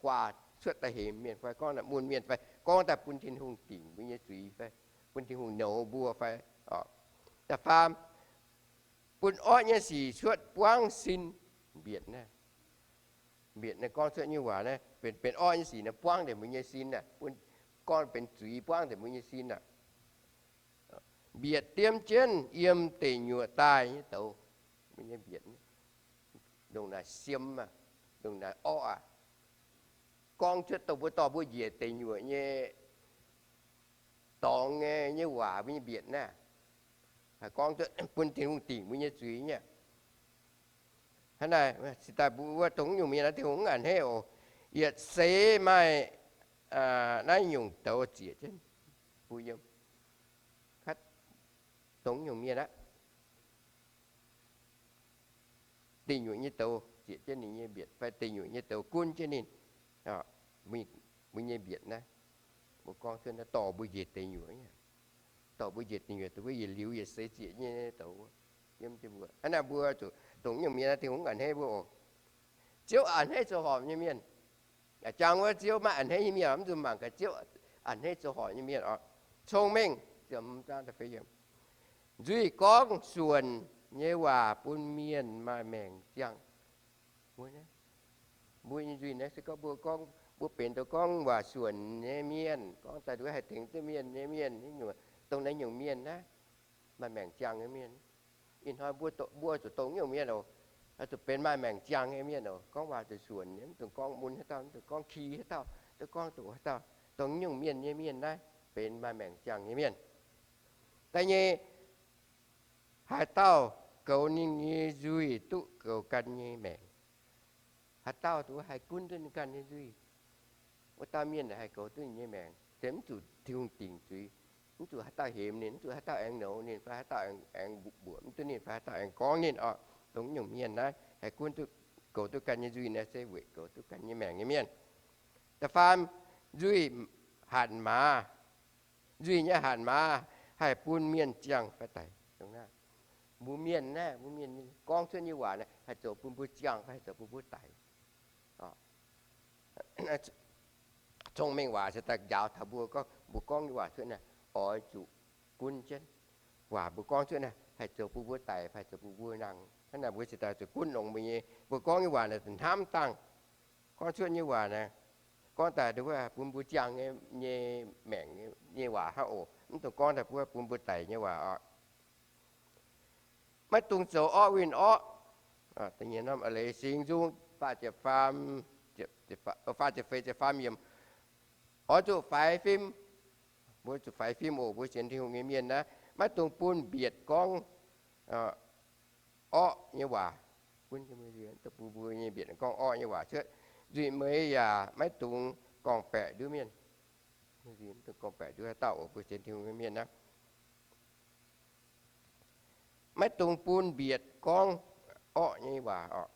guaax cuotv daaih hemx mienh fai gorngv daaih mun mienh fai gorngv daaih bun Tin-Hungh dingc mbuo nyei zuiz fai bun Tin-Hungh nouz mbuo fai. Da'faam, bun orqv nyei sic cuotv buangv sin. Mbietc naaiv, mbietc naaiv gorngv cuotv nyei waac naaiv benx, benx orqv nyei sic naaiv buangv nzengc mbuo nyei sin aqv. Bun gorngv benx zuiz buangv nzengc mbuo nyei sin aqv. Mbietc diemv jienv yiem deic nyuoqc daaih nyei douz. Mbuo nyei mbietc ndongc naaic siem aqv, ndongc naaic orqv aqv. Gorngv cuotv dongh mbuo dorh mbuo njiec deic nyuoqc nyei dorngx nyei, nyei waac, mbuo nyei mbietc naaiv, haih gorngv cuotv bun Tin-Hungh dingc mbuo nyei zuiz nyei. Hnangv naaic, se daaih mbuo wuov dongh nyungc mienh naaiv Tin-Hungh mv a'hneiv oc. Yietc seix maaih naaiv nyungc douz zieqc jienv mbuo yiem. Dongh nyungc mienh aqv. Deic nyuoqc nyei douz zieqc jienv ninh nyei mbietc fai deic nyuoqc nyei douz gunv jienv ninh. Mbuo nyei mbietc naaiv, mbuo gorngv cuotv naaiv dorh mbuo njiec deic nyuoqc, dorh mbuo njiec deic nyuoqc, dongh mbuo yietc liuz yietc seix zieqc nyei douz yiem jienv mbuo. Hnangv naaic mbuo zuqc dongh nyungc mienh naaiv Tin-Hungh mv a'hneiv mbuo oc. Ziouv a'hneiv zoux horpc nyei mienh. Jangx wuov Ziouv maiv a'hneiv nyei mienh, mv zuqc mangc gaax Ziouv a'hneiv zoux horpc nyei mienh oc. Cong-mengh, nzuih gorngv suonc nyei waac bun mienh maaih maengc ziangh. Mbuo nyei nzuih naaiv se gorngv mbuo gorngv, mbuo benx dongh gorngv waac suonc nyei mienh, gorngv daaih nduov haih tengx duqv mienh nyei mienh, dongh naaiv nyungc mienh naaiv maaih maengc ziangh nyei mienh. Ih hnoi mbuo zuqc dongh nyungc mienh oc, zuqc benx maaih maengc ziangh nyei mienh oc. Gorngv waac zuqc suonc nyei, mv dungx gorngv mun haaix dauh, mv dungx gorngv ki haaix dauh, duqv gorngv doqc haaix dauh. Dongh nyungc mienh nyei mienh naaiv benx maaih maengc ziangh nyei mienh. Da'nyeic, haaix dauh goux ninh nyei nzuih duqv goux ganh nyei maengc. Haaix dauh duqv haih gunv duqv ninh ganh nyei nzuih, wuov dauh mienh haih goux duqv ninh nyei maengc, se mv zuqc Tin-Hungh dingc zuiz. Mv zuqc haaix dauh hemx ninh, mv zuqc haaix dauh aengx nouz ninh, fai haaix dauh aengx mbuoqc mv duqv ninh, fai haaix dauh aengx gorngv ninh oc. Dongh nyungc mienh naaiv haih gunv duqv, goux duqv ganh nyei nzuih naaiv se weic goux duqv ganh nyei maengc nyei mienh. Da'faam, nzuih hatc maaz. Nzuih nyei hatc maaz haih bun mienh ziangh fai daic. Mbuo mienh naaiv, mbuo mienh gorngv cuotv nyei waac naaiv haih zoux bun mbuo ziangh fai haih zoux bun mbuo daic. Cong-mengh waac se daaih njaaux taux mbuo gorngv, mbuo gorngv nyei waac cuotv naaiv oix zuqc gunv jienv. Waac mbuo gorngv cuotv naaiv haih zoux bun mbuo daic fai haih zoux bun mbuo nangh. Hnangv naaic mbuo se daaih zuqc gunv longx mbuo nyei, mbuo gorngv nyei waac naaic zuqc hnamv dangh. Gorngv cuotv nyei waac naaic, gorngv daaih bun mbuo ziangh nyei maengc nyei waac hnangv oc. Mv dungx gorngv daaih bun mbuo daic nyei waac oc. Maiv dungx zoux orqv win-orqv. Da'nyeic norm a'leiz Singx Nzung faah ziepc faam, faah ziepc feix ziepc faam yiemc. Oix zuqc faix fim. Mbuo zuqc faix fim oc, mbuo sienx Tin-Hungh nyei mienh naaiv. Maiv dungx bun mbietc gorngv orqv nyei waac. Bun mbuo nyei mbietc gorngv orqv nyei waac cuotv. Nzuih meix yaac maiv dungx gorngv-baeqc nduov mienh. Maiv dungx gorngv-baeqc nduov haaix dauh oc, mbuo sienx Tin-Hungh nyei mienh naaiv. Maiv dungx bun mbietc gorngv orqv nyei waac oc.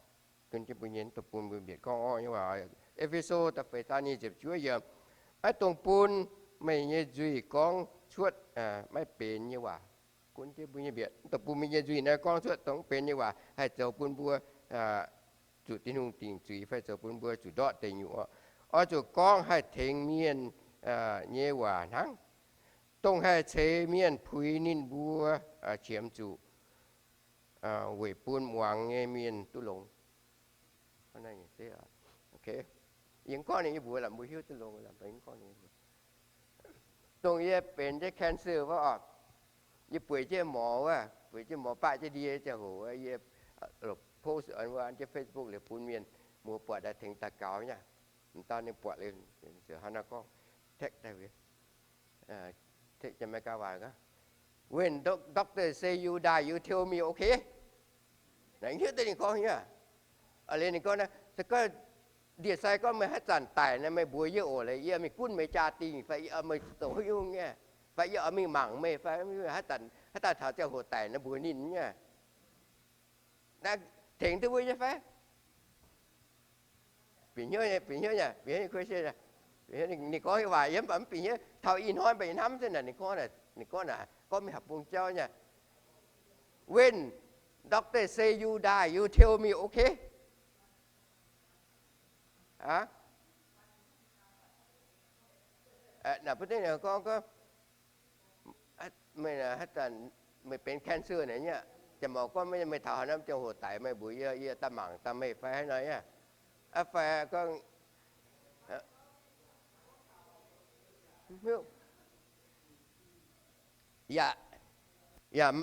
Gunv jienv mbuo nyei, maiv dungx bun mbuo mbietc gorngv orqv nyei waac. E^fe^so da'feix zaang nyic ziepc juov yiemc, maiv dungx bun meih nyei nzuih gorngv cuotv maiv benx nyei waac. Gunv jienv mbuo nyei mbietc, maiv dungx bun mbuo nyei nzuih naaiv gorngv cuotv dongh mv benx nyei waac, haih zoux bun mbuo zuqc Tin-Hungh dingc zuiz fai zoux bun mbuo zuqc ndortv deic nyuoqc. Oix zuqc gorngv haih tengx mienh nyei waac hnangv, dongh haih ceix mienh puix ninh mbuo qiemx zuqc weic bun muangx nyei mienh duqv longx. Yie gorngv ninh mbuox lamh mbuo hiuv duqv longx, dongh yie benx jienv cancer wuov oc, yie bueix jienv morx wuov, bueix jienv morx baqv jienv ndie ziangh hoc, yie post an jienv Facebook liuz bun mienh muoz buatc daaih tengx daux gaux nyei. M'dauh ninh buatc liuz, hnangv naaiv gorngv, text daaih, text Janx-Meigaa waac, When doc- doctor say you die, you tell me, okay? Naaiv hiuv duqv ninh gorngv nyei. Liuz ninh gorngv, se gorngv ndie-sai gorngv meih haaix zanc daic nor, meih mbuox yie oc. Laaix yie mingh gunv meih jaa-dingh fai yie oix meih zoux haaix nyungc nyei, fai yie oix mingh mangc meih fai haaix zanc, haaix dauh taux ziangh hoc daic nor mbuox ninh nyei. Naaiv tengx duqv mbuo nyei fai? Bieqc hnyouv, bieqc hnyouv nyei, bieqc hnyouv nyei question. Ninh gorngv nyei waac yie mv baac mv bieqc hnyouv. Taux ih hnoi mv baac yie hnamv se naaic ninh gorngv, ninh gorngv naaic, gorngv mingh haaix bung jauv nyei. When doctor say you die, you tell me, okay? Aa, naaic butv gorngv, gorngv meih haaix zanc meih benx cancer naaic nyei, jaax-mouc gorngv meih taux haaix norm ziangh hoc daic, meih mbuox yie, yie daaih mangc daaih meih fai haaix nor nyei. Fai gorngv, yaac, yaac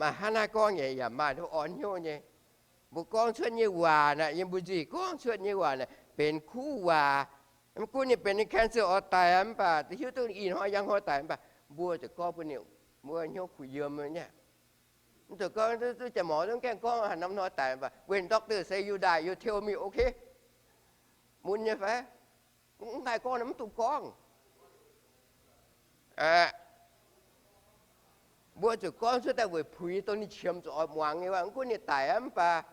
maaih hnangv naaiv gorngv nyei, yaac maaih duqv orn hnyouv nyei. Mbuo gorngv cuotv nyei waac naaic, yiem mbuo nzuih gorngv cuotv nyei waac naaic benx kuv waac. Mv gunv ninh benx cancer oix daic aqv, mv baac hiuv duqv ih hnoi njang hnoi daic, mv baac mbuo zuqc gorngv bun ninh mbuo hnyouv kuh yiem nyei. Mv zuqc gorngv duqv jaax-mouc zungv gaengh gorngv haaix norm hnoi daic, mv baac when doctor say you die, you tell me, okay? Mun nyei fai? Mv haih gorngv nor mv dungx gorngv. Mbuo zuqc gorngv cuotv daaih weic puix dongh ninh qiemx zuqc oix muangx nyei waac. Mv gunv ninh daic aqv, mv baac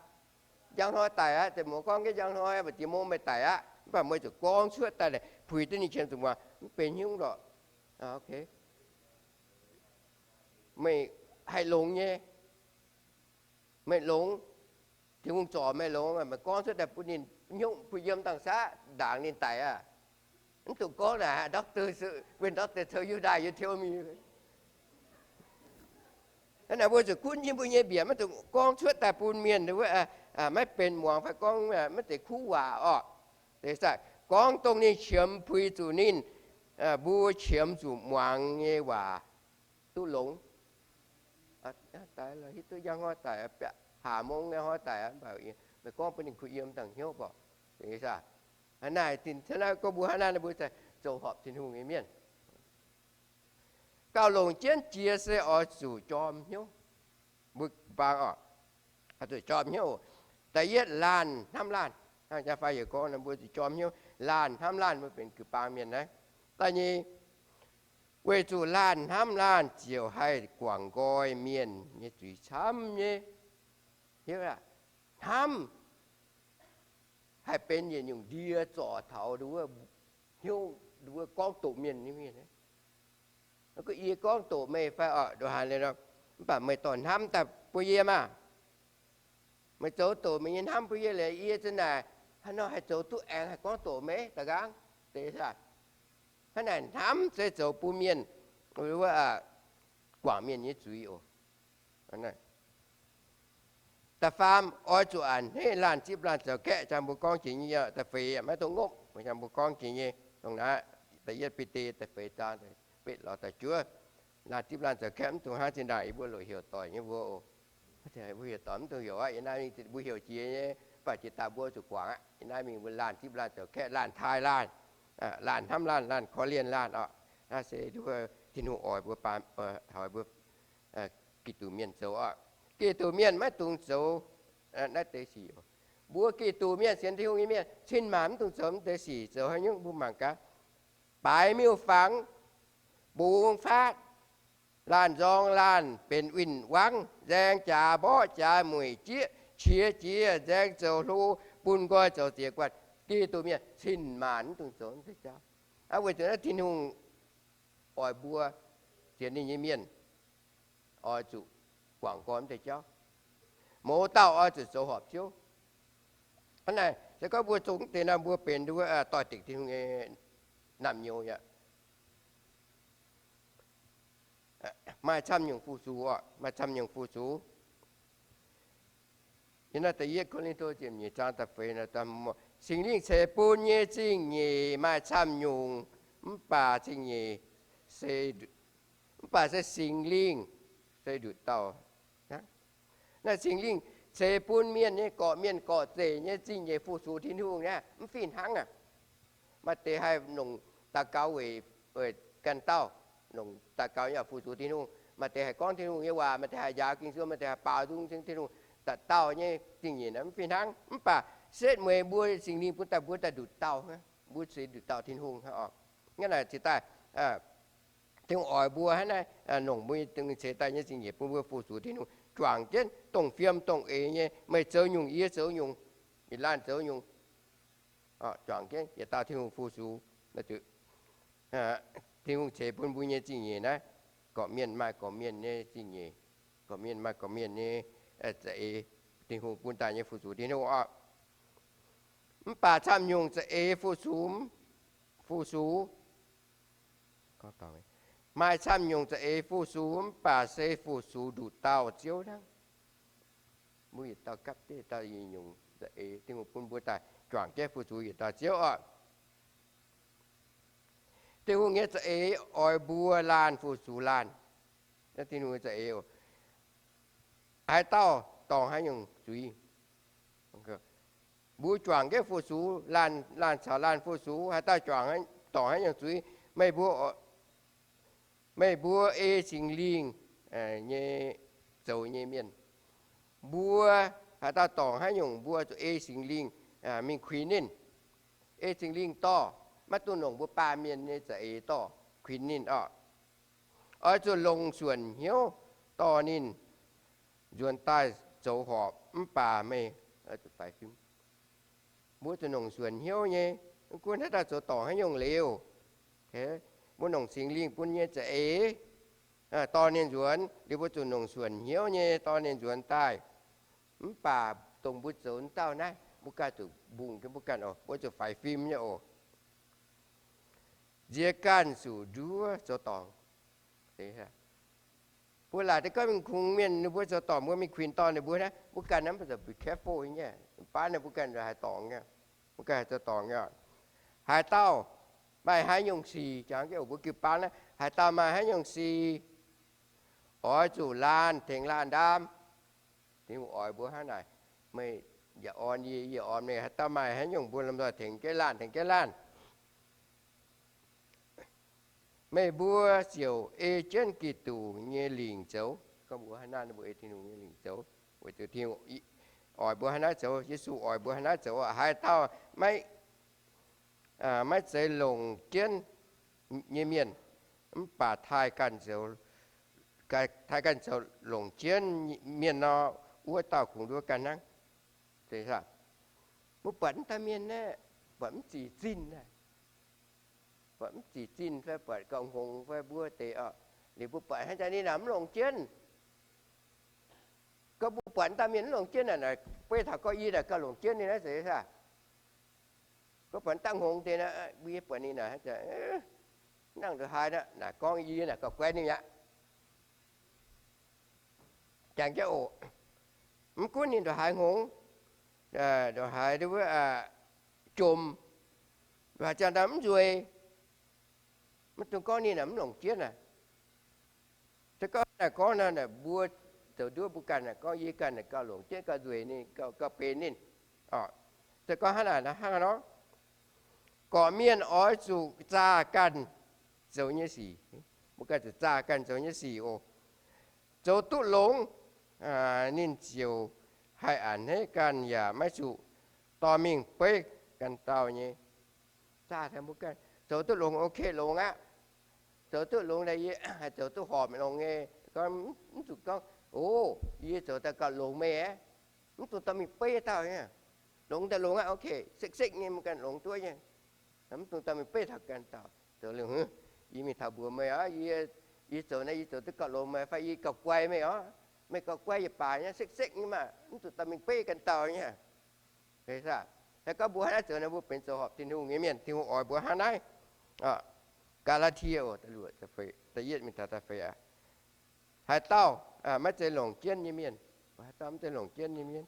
njang hnoi daic aqv, ziouc muangx gorngv nqemh njang hnoi mv baac diex mong meih daic aqv, mv baac meih zuqc gorngv cuotv daaih puix duqv ninh qiemx zuqc muangx, mv benx hnyouv lorqc. Meih haih longx nyei. Meih longx, Tin-Hungh zorc meih longx, meih gorngv cuotv daaih bun ninh hnyouv kuh yiem dangh saqv ndaangc ninh daic aqv. Mv dungx gorngv naaic, doctor, when doctor tell you die, you tell me. Hnangv naaic mbuo zuqc gunv yie mbuo nyei mbiec, maiv dungx gorngv cuotv daaih bun mienh maiv benx muangx fai gorngv maiv zeiz kuv waac orqc. Gorngv dongh ninh qiemx puix zuqc ninh, mbuo qiemx zuqc muangx nyei waac duqv longx. Daic, hiuv duqv njang hnoi daic, hlaax mong nyei hnoi daic, mv baac meih gorngv bun ninh kuh yiem dangh hnyouv orqc. Hnangv naaic, gorngv mbuo hnangv naaiv, mbuo zoux horpc Tin-Hungh nyei mienh. Gauh longc jienv jiex se oix zuqc jorm hnyouv. Mbuo bang orqc, oix zuqc jorm hnyouv. Da'yietv, laanh hnamv laanh. Hnangv jaa-fai yaac gorngv mbuo zuqc jorm hnyouv, laanh hnamv laanh, mbuo benx jiu-baang mienh naaiv. Da'nyeic, weic zuqc laanh hnamv laanh ziouc haih guangc nqoi mienh nyei zuiz camv nyei. Hiuv aqv, hnamv haih benx yietc nyungc ndie zorc taux nduov hnyouv, nduov gorngv doqc mienh nyei mienh. Yie gorngv doqc meih fai orqc, nduov haaix liuz nor, mv baac meih dorh hnamv daaih bun yie maah. Meih zoux doqc meih nyei hnamv bun yie liuz, yie za'naaic haaix nor haih zoux duqv aengx haih gorngv doqc meih da'nqaang deix. Hnangv naaic hnamv se zoux bun mienh guangc mienh nyei zuiz oc. Da'faam, oix zuqc a'hneiv laanh zipv laanh zoux kaeqv, jang mbuo gorngv jiex nyei. Da'feix, maiv dungx ngopv, jang mbuo gorngv jiex nyei dongh naaiv, da'yietv Bide da'feix zaang betv lorz da'juov. Laanh zipv laanh zoux kaeqv, mv dungx hnangv zinh ndaangc yie mbuo loc heuc doic nyei mbuo oc. Mbuo heuc doic mv dungx heuc aqv, yie naaiv mingh mbuo heuc jiex nyei, mv baac jiex daaih mbuo zuqc guangc aqv. Yie naaiv mingh mbuo laanh zipv laanh zoux kaeqv, laanh taaih laanh, laanh hnamv laanh, laanh korv-lienh laanh oc. Naaiv se nduov Tin-Hungh oix mbuo, oix mbuo Giduc mienh zoux oc. Giduc mienh maiv dungx zoux naaiv deix sic. Mbuo Giduc mienh, sienx Tin-Hungh nyei mienh, cin-maanc mv dungx zoux naaiv deix sic. Zoux haaix nyungc mbuo mangc gaax. Baaix miuc-fangx, bungx faatv, laanh nzorng laanh benx win-wangv, nzaeng jaax mborqv jaax mueic jieqv, qiex jiez, nzaeng zoux hlo, bun nqoi zoux ziex guanh. Giduc mienh cin-maanc mv dungx zoux naaiv deix jauv. Aa, weic zuqc naaiv Tin-Hungh oix mbuo sienx ninh nyei mienh oix zuqc guangc nqoi naaiv deix jauv. Mouz dauh oix zuqc zoux horpc Ziouv. Hnangv naaic, se gorngv mbuo zoux naaiv deix nor, mbuo benx nduov doix-dekc Tin-Hungh nyei naamh nyouz aqv. Maaih camv nyungc fu-sux oc, maaih camv nyungc fu-sux. Yiem naaiv da'yietv Ko^lin^to ziepc nyeic zaang da'feix, Singx Lingh ceix bun nyei zingh nyeic maaih camv nyungc, mv baac zingh nyeic se, mv baac se Singx Lingh se nduqc dauh. Naaiv Singx Lingh ceix bun mienh nyei, gorqv mienh gorqv zeic nyei zingh nyeic fu-sux Tin-Hungh naaiv mv fih hnangv aqv. Maaih deix haih longc daux gaux weic, weic ganh dauh, longc daux gaux nyei fu-sux Tin-Hungh. Maaih deix haih gorngv Tin-Hungh nyei waac, maaih deix haih njaaux Ging-Sou, maaih deix haih baaux nzung ceng Tin-Hungh. dauh nyei zingh nyeic naaiv mv fih hnangv. Mv baac setv mueiz mbuo Singx Lingh bun daaih mbuo daaih nduqc dauh, mbuo ceix nduqc dauh Tin-Hungh oc. Hnangv naaic cingx daaih Tin-Hungh oix mbuo hnangv naaiv, nongc mbuo nyei ceix daaih nyei zingh nyeic bun mbuo fu-sux Tin-Hungh, juangc jienv dongh fiem dongh eix nyei, meih zoux nyungc, yie zoux nyungc, yietc laanh zoux nyungc, juangc jienv yietc dauh Tin-Hungh fu-sux. Tin-Hungh ceix bun mbuo nyei zingh nyeic naaiv, gorqv-mienh maaih gorqv-mienh nyei zingh nyeic, gorqv-mienh maaih gorqv-mienh nyei za'eix, Tin-Hungh bun daaih nyei fu-sux Tin-Hungh oc. Mv baac camv nyungc za'eix fu-sux, fu-sux, maaih camv nyungc za'eix fu-sux mv baac se fu-sux nduqc dauh Ziouv hnangv. Mbuo yietc dauh gapv diqv dauh nyungc za'eix Tin-Hungh bun mbuo daaih juangc jienv fu-sux yietc dauh Ziouv oc. Tin-Hungh nyei za'eix oix mbuo laanh fu-sux laanh. Tin-Hungh nyei za'eix oc, haaix dauh dorngc haaix nyungc zuiz. Mbuo juangc jienv fu-sux laanh, laanh caux laanh fu-sux, haaix dauh juangc, dorngc haaix nyungc zuiz, meih mbuo, meih mbuo ei Singx Lingh nyei zoux nyei mienh. Mbuo haaix dauh dorngc haaix nyungc, mbuo zuqc ei Singx Lingh mingh kuinx ninh. Ei Singx Lingh dorh, maiv dungx longc mbuo baamh mienh nyei za'eix dorh kuinx ninh oc. Oix zuqc longc suonc hnyouv dorh ninh nzuonx daaih zoux horpc mv baac meih zuqc faix fim. Mbuo zuqc longc suonc hnyouv nyei, mv gunv haaix dauh zoux dorngc haaix nyungc liuz, mbuo longc Singx Lingh bun nyei za'eix dorh ninh nzuonx liuz, mbuo zuqc longc suonc hnyouv nyei dorh ninh nzuonx daaih. Mv baac dongh mbuo zoux dauh naaiv, mbuo ganh zuqc mbungh jienv mbuo ganh oc, mbuo zuqc faix fim nyei oc. Nziex ganh zuqc nduov zoux dorngc. Mbuo laaic deix gorngv mingh kungx mienh ninh mbuo zoux dorngc, mbuo mingh kuinx dorh ninh mbuo naaiv, mbuo ganh naaiv mbuo zuqc be careful nyei, baav ninh mbuo ganh haaix dorngc nyei, mbuo ganh haaix zoux dorngc nyei. Haaix dauh maaih haaix nyungc sic, jangx jienv mbuo jiu-baang naaiv, haaix dauh maaih haaix nyungc sic, oix zuqc laanh tengx laanh ndaam. Tin-Hungh oix mbuo hnangv naaic, meih yaac orn yie, yie orn meih. Haaix dauh maaih haaix nyungc mbuo lomh nzoih tengx jienv laanh, tengx jienv laanh. Meih mbuo ziouc ei jienv Giduc nyei lingc zoux. Gorngv mbuo hnangv naaiv, mbuo ei Tin-Hungh nyei lingc zoux, weic zuqc Tin-Hungh oix mbuo hnangv naaiv zoux, Yesu oix mbuo hnangv naaiv zoux. Haaix dauh maiv, maiv zeiz longc jienv nyei mienh, mv baac taaih ganh zoux, taaih ganh zoux longc jienv mienh nor, wuov dauh kungx nduov ganh hnangv. Mbuo buatc wuov dauh mienh naaiv, buatc mv zic zinh, buatc mv zic zinh fai buatc gauh hngongx fai mbuo deix oc, liuz mbuo buatc hnangv jaax ninh naaic mv longc jienv. Gorngv mbuo buatc wuov dauh mienh mv longc jienv naaic, beiv taux gorngv yie naaic gauh longc jienv ninh naaiv zeiz saah? Gorngv buatc wuov dauh hngongx deix naaic, mbuo yie buatc ninh naaic, nangc ndongc haaix naaic, naaic gorngv yie naaic gauh guai ninh aqv. Jangx jienv oc, mv gunv ninh ndongc haaix hngongx, ndongc haaix wuov jomc, ndongc haaix ziangh daaih mv nzueic, maiv dungx gorngv ninh naaic mv longc jienv aqv. Se gorngv naaic gorngv naaic mbuo zoux nduov mbuo ganh naaic gorngv yie ganh naaic gauh longc jienv gauh nzueic ninh, gauh benx ninh. Se gorngv hnangv naaic hnangv nor, gorqv-mienh oix zuqc zaah ganh zoux nyei sic. Mbuo ganh zuqc zaah ganh zoux nyei sic oc. Zoux duqv longx, ninh ziouc haih a'hneiv ganh yaac maiv zuqc dorh mingh beiv ganh dauh nyei. Zaah taux mbuo ganh zoux duqv longx, ok, longx aqv. Zoux duqv longx, yie haih zoux duqv horpc longx nyei. Gorngv mv zuqc gorngv, o, yie zoux daaih gauh longx meih aqv. Mv dungx dorh mingh beiv dauh nyei. Longx daaih longx aqv, ok, sekv-sekv nyei, mbuo ganh longx duqv nyei. Mv dungx dorh mingh beiv taux ganh dauh. Zoux liuz, yie mingh taux mbuox meih oc, yie zoux naaiv yie zoux duqv gauh longx meih fai yie gauh guai meih oc. Meih gauh guai yaac baac nyei, sekv-sekv nyei maah, mv zuqc dorh mingh beiv ganh dauh nyei. Haih gorngv mbuo hnangv naaiv zoux naaic, mbuo benx zoux horpc Tin-Hungh nyei mienh. Tin-Hungh oix mbuo hnangv naaiv. Gaa^laa^tie da'yietv mingh taux da'feix aqv. Haaix dauh maiv zeiz longc jienv nyei mienh, haaix dauh maiv zeiz longc jienv nyei mienh,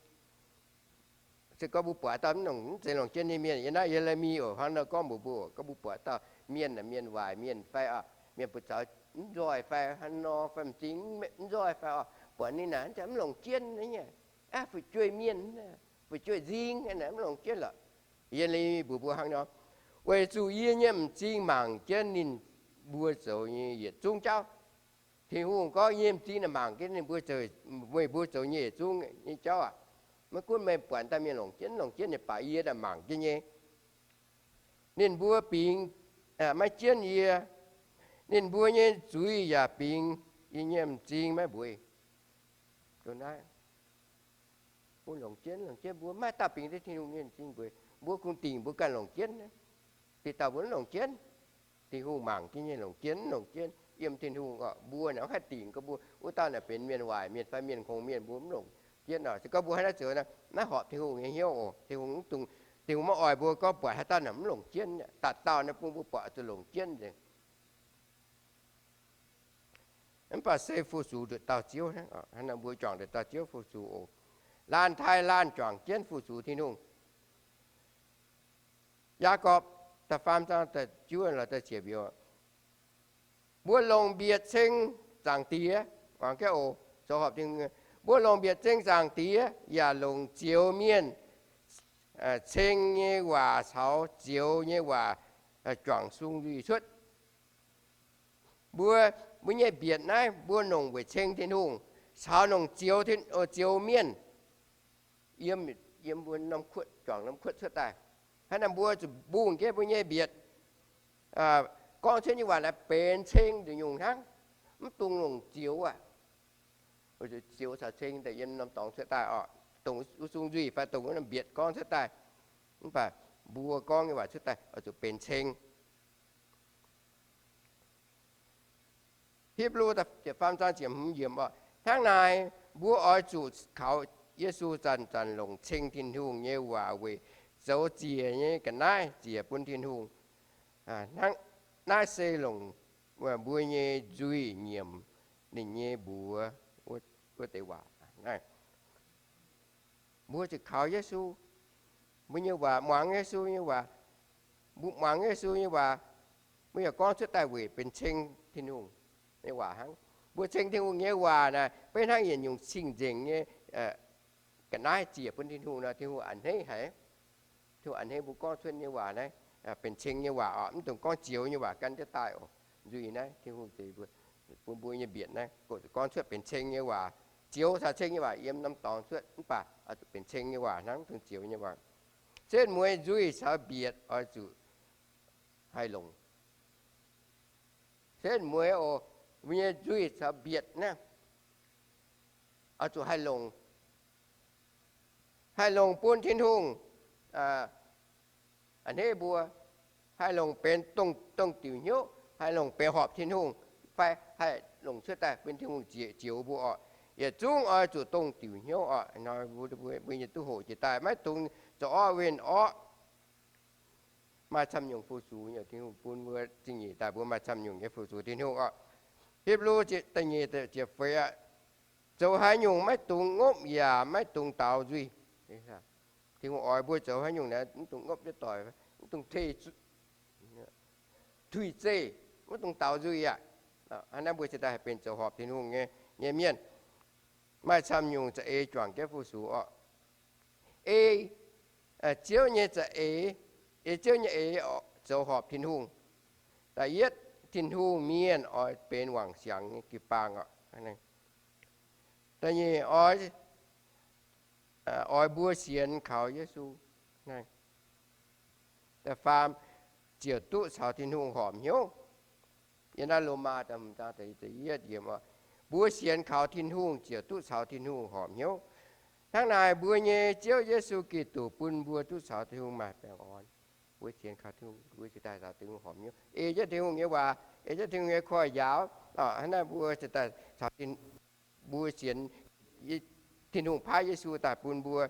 se gorngv mbuo buatc dauh mv zeiz longc jienv nyei mienh, yiem naaiv Ye^le^mi oc, hnangv nor gorngv mbuox mbuo, gorngv mbuo buatc dauh mienh, mienh waaic mienh fai mienh buoz-zaux mv nzoih fai hnangv nor fai m'zing mv nzoih fai oc, buatc ninh naaic mv longc jienv nyei, fu'jueiv mienh, fu'jueiv nzing, mv longc jienv lorqc. Ye^le^mi mbuox mbuo hnangv nor, weic zuqc yie nyei m'zing mangc jienv ninh mbuo zoux nyei yietc zungv jauv. Tin-Hungh gorngv yie m'zing naaic mangc jienv ninh mbuo, meih mbuo zoux nyei yietc zungv nyei jauv aac. Maiv gunv meih buatc dauh mienh longc jienv, longc jienv ninh baac yie naaic mangc jienv nyei. Ninh mbuo bingx maiv jienv yie, ninh mbuo nyei zuiz yaac bingx yie nyei m'zing maiv mbueiz. Naaiv mbuo longc jienv, longc jienv, mbuo maiv dauh bingx duqv Tin-Hungh nyei m'zing mbueiz. Mbuo kungx dingc mbuo ganh longc jienv. Deix dauh mbuo mv longc jienv. Tin-Hungh mangc jienv nyei longc jienv, mv longc jienv. Yiem Tin-Hungh orqc, mbuo naaic mv haih dingc gorngv mbuo wuov dauh naaic benx mienh waaic mienh fai mienh kongx mienh, mbuo mv longc jienv orqc. Se gorngv mbuo haaix dauh zoux naaiv, maiv horpc Tin-Hungh nyei hnyouv oc. Tin-Hungh mv dungx, Tin-Hungh maiv oix mbuo gorngv buatc haaix dauh naaic mv longc jienv. Daaih dauh naaiv bun mbuo buatc zuqc longc jienv nzengc. Mv baac se fu-sux nduqc dauh Ziouv hnangv. Mbuo juangc nduqc dauh Ziouv fu-sux oc. Laanh taaih laanh juangc jienv fu-sux Tin-Hungh. Yaagorpc da'faam zaang da'juov lorz da'ziepc yiemc, mbuo longc mbietc ceng Zaangc Diex, mbuo longc mbietc ceng Zaangc Diex yaac longc zioux mienh ceng nyei waac caux zioux nyei waac juangc sung nzuih cuotv. Mbuo, mbuo nyei mbietc naaiv mbuo longc weic ceng Tin-Hungh, caux longc zioux, zioux mienh. Yiem, yiem mbuo norm kuotv, juangc norm kuotv cuotv daaih. Hnangv naaic mbuo zuqc mbungh jienv mbuo nyei mbietc gorngv cuotv nyei waac naaiv benx ceng nduqc nyungc hnangv. Mv dungx longc zioux aac. Zioux caux ceng daaih yiem norm dorngx cuotv daaih oc, dongh wuov sung nzuih fai dongh wuov norm mbietc gorngv cuotv daaih. Mv baac mbuo gorngv nyei waac cuotv daaih oix zuqc benx ceng. Hipv^lu ziepc faam zaang ziepc hmz yiemc oc. Hnangv naaic, mbuo oix zuqc kaux Yesu zanc-zanc longc ceng Tin-Hungh nyei waac weic zoux ziec nyei ga'naaiv ziec bun Tin-Hungh. Naaiv se longc mbuo nyei nzuih nyiemc ninh nyei mbuox wuov deix waac. Mbuo zuqc kaux Yesu, mbuo nyei waac, muangx Yesu nyei waac. Mbuo muangx Yesu nyei waac, mbuo yaac gorngv cuotv daaih weic benx ceng Tin-Hungh nyei waac hnangv. Mbuo ceng Tin-Hungh nyei waac naaic, beiv hnangv yietc nyungc cing-nzengc nyei ga'naaiv ziec bun Tin-Hungh nor, Tin-Hungh a'hneiv haic. Tin-Hungh a'hneiv mbuo gorngv cuotv nyei waac naaiv benx ceng nyei waac oc, mv dungx gorngv zioux nyei waac gan jienv daaih oc. Nzuih naaiv Tin-Hungh bun mbuo nyei mbietc naaiv, gorngv cuotv benx ceng nyei waac. Zioux caux ceng nyei waac yiem norm dorngx cuotv, mv baac oix zuqc benx ceng nyei waac hnangv, mv dungx zioux nyei waac. Setv mueiz nzuih caux mbietc oix zuqc haih longc. Setv mueiz oc, mbuo nyei nzuih caux mbietc naaiv oix zuqc haih longc. Haih longc bun Tin-Hungh a'hneiv mbuo, haih longc benx dongh diuc hnyouv, haih longc benx horpc Tin-Hungh, fai haih longc cuotv daaih bun Tin-Hungh zioux mbuo oc. Yietc zungv oix zuqc dongh diuc hnyouv oc. Mbuo nyei duqv hoqc jiex daaih maiv dungx zoux orqv winh orqv. Maaih camv nyungc fu-sux nyei, Tin-Hungh bun mbuo zingh nyeic daaih mbuo maaih camv nyungc nyei fu-sux Tin-Hungh oc. Hipv^lu da'nyeic ziepc feix aqv, zoux haaix nyungc maiv dungx ngopv yaac maiv dungx daux nzuih. Tin-Hungh oix mbuo zoux haaix nyungc naaiv mv dungx ngopv jienv doic, mv dungx tuix zeih, mv dungx daux nzuih aqv. Hnangv naaiv mbuo cingx daaih haih benx zoux horpc Tin-Hungh nyei mienh. Maaih camv nyungc za'eix juangc jienv fu-sux orqc. Ei Ziouv nyei za'eix, ei Ziouv nyei eix zoux horpc Tin-Hungh. Da'yietv, Tin-Hungh mienh oix benx wangc siangx nyei jiu-baang oc. Da'nyeic, oix, oix mbuo sienx kaux Yesu. Da'faam, ziouc duqv caux Tin-Hungh horpc hnyouv. Yiem naaiv Lomaa da'yietv yiemc, mbuo sienx kaux Tin-Hungh ziouc duqv caux Tin-Hungh horpc hnyouv. Hnangv naaic mbuo nyei Ziouv Yesu Giduc bun mbuo duqv caux Tin-Hungh maaih baengh orn. Mbuo sienx kaux Tin-Hungh, mbuo cingx daaih caux Tin-Hungh horpc hnyouv, ei jienv Tin-Hungh nyei waac, ei jienv Tin-Hungh nyei koiv-yaauc. Hnangv naaiv mbuo cingx daaih caux Tin, mbuo sienx Tin-Hungh paaiv Yesu daaih bun mbuo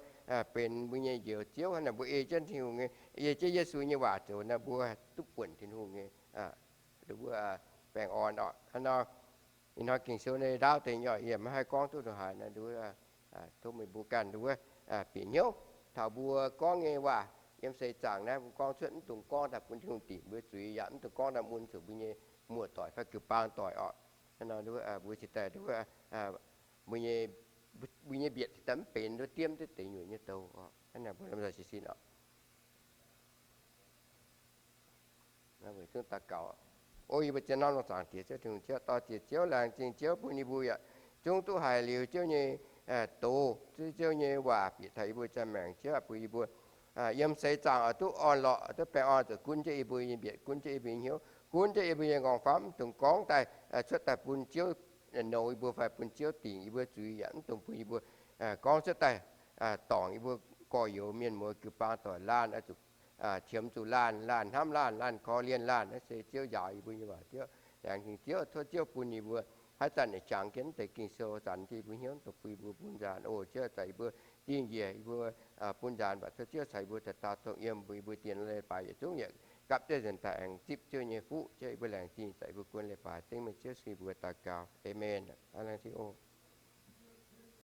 benx mbuo nyei Njoux Ziouv. Hnangv naaic mbuo ei jienv Tin-Hungh nyei, ei jienv Yesu nyei waac zoux naaiv, mbuo duqv buonc Tin-Hungh nyei, mbuo baengh orn oc. Hnangv nor, ih hnoi Ging-Sou naaiv ndaauv deix nyei, yie maiv haih gorngv duqv ndongc haaix naaiv, nduov, tov meih mbuo ganh nduov bieqc hnyouv taux mbuo gorngv nyei waac yiem seix zaangc naaiv, mbuo gorngv cuotv mv dungx gorngv daaih bun Tin-Hungh dingc mbuo zuiz, yaac mv dungx gorngv daaih mun zuqc mbuo nyei muoz-doic fai jiu-baang doic oc. Hnangv nor nduov, mbuo cingx daaih nduov, mbuo nyei, mbuo nyei mbietc cingx daaih mv benx nduov diemv duqv deix nyuoqc nyei douz oc. Hnangv naaic mbuo lamh nzoih sin oc. Weic zungv daux gaux. O yie mbuo zien norm lungh zaangc Diex Ziouv Tin-Hungh, Ziouv dorh jiex Ziouv, laengz zingh Ziouv bun yie mbuo yaac zungv duqv haiz liuz Ziouv nyei doz, Ziouv nyei waac bieqc taux yie mbuo ziangh maengc, Ziouv bun yie mbuo yiem seix zaangc oix duqv orn-lorqc, duqv baengh orn, zuqc gunv jienv yie mbuo nyei mbietc, gunv jienv yie mbuo nyei hnyouv, gunv jienv yie mbuo nyei nqorngv-famv, dongh gorngv daaih cuotv daaih bun Ziouv nouz yie mbuo fai bun Ziouv dingc yie mbuo zuiz, yaac mv dungx bun yie mbuo gorngv cuotv daaih dorngc yie mbuo gorx-youz mienh muoz jiu-baang doic. Laanh oix zuqc qiemx zuqc laanh, laanh hnamv laanh, laanh korv-lienh laanh. Naaiv se Ziouv njaaux yie mbuo nyei waac. Ziouv, laengz zingh Ziouv, tov Ziouv bun yie mbuo haaix zanc jangx jienv mv deix Ging-Sou zanc jienv yie mbuo hnyouv, dongh bun yie mbuo bun nzaanx oc. Ziouv, zanc yie mbuo dingh njiec yie mbuo bun nzaanx, mv baac tov Ziouv caux yie mbuo daaih dauh dongh yiem, bun yie mbuo dienh leiz-baaix yietc zungv yietc gapv jienv nzengc daaih aengx zipv Ziouv nyei fuqv. Ziouv, yie mbuo laengz zingh, zanc yie mbuo gunv leiz-baaix dengv meih Ziouv Yesu mbuo daux gaux. Aamen. Laengz zingh oc.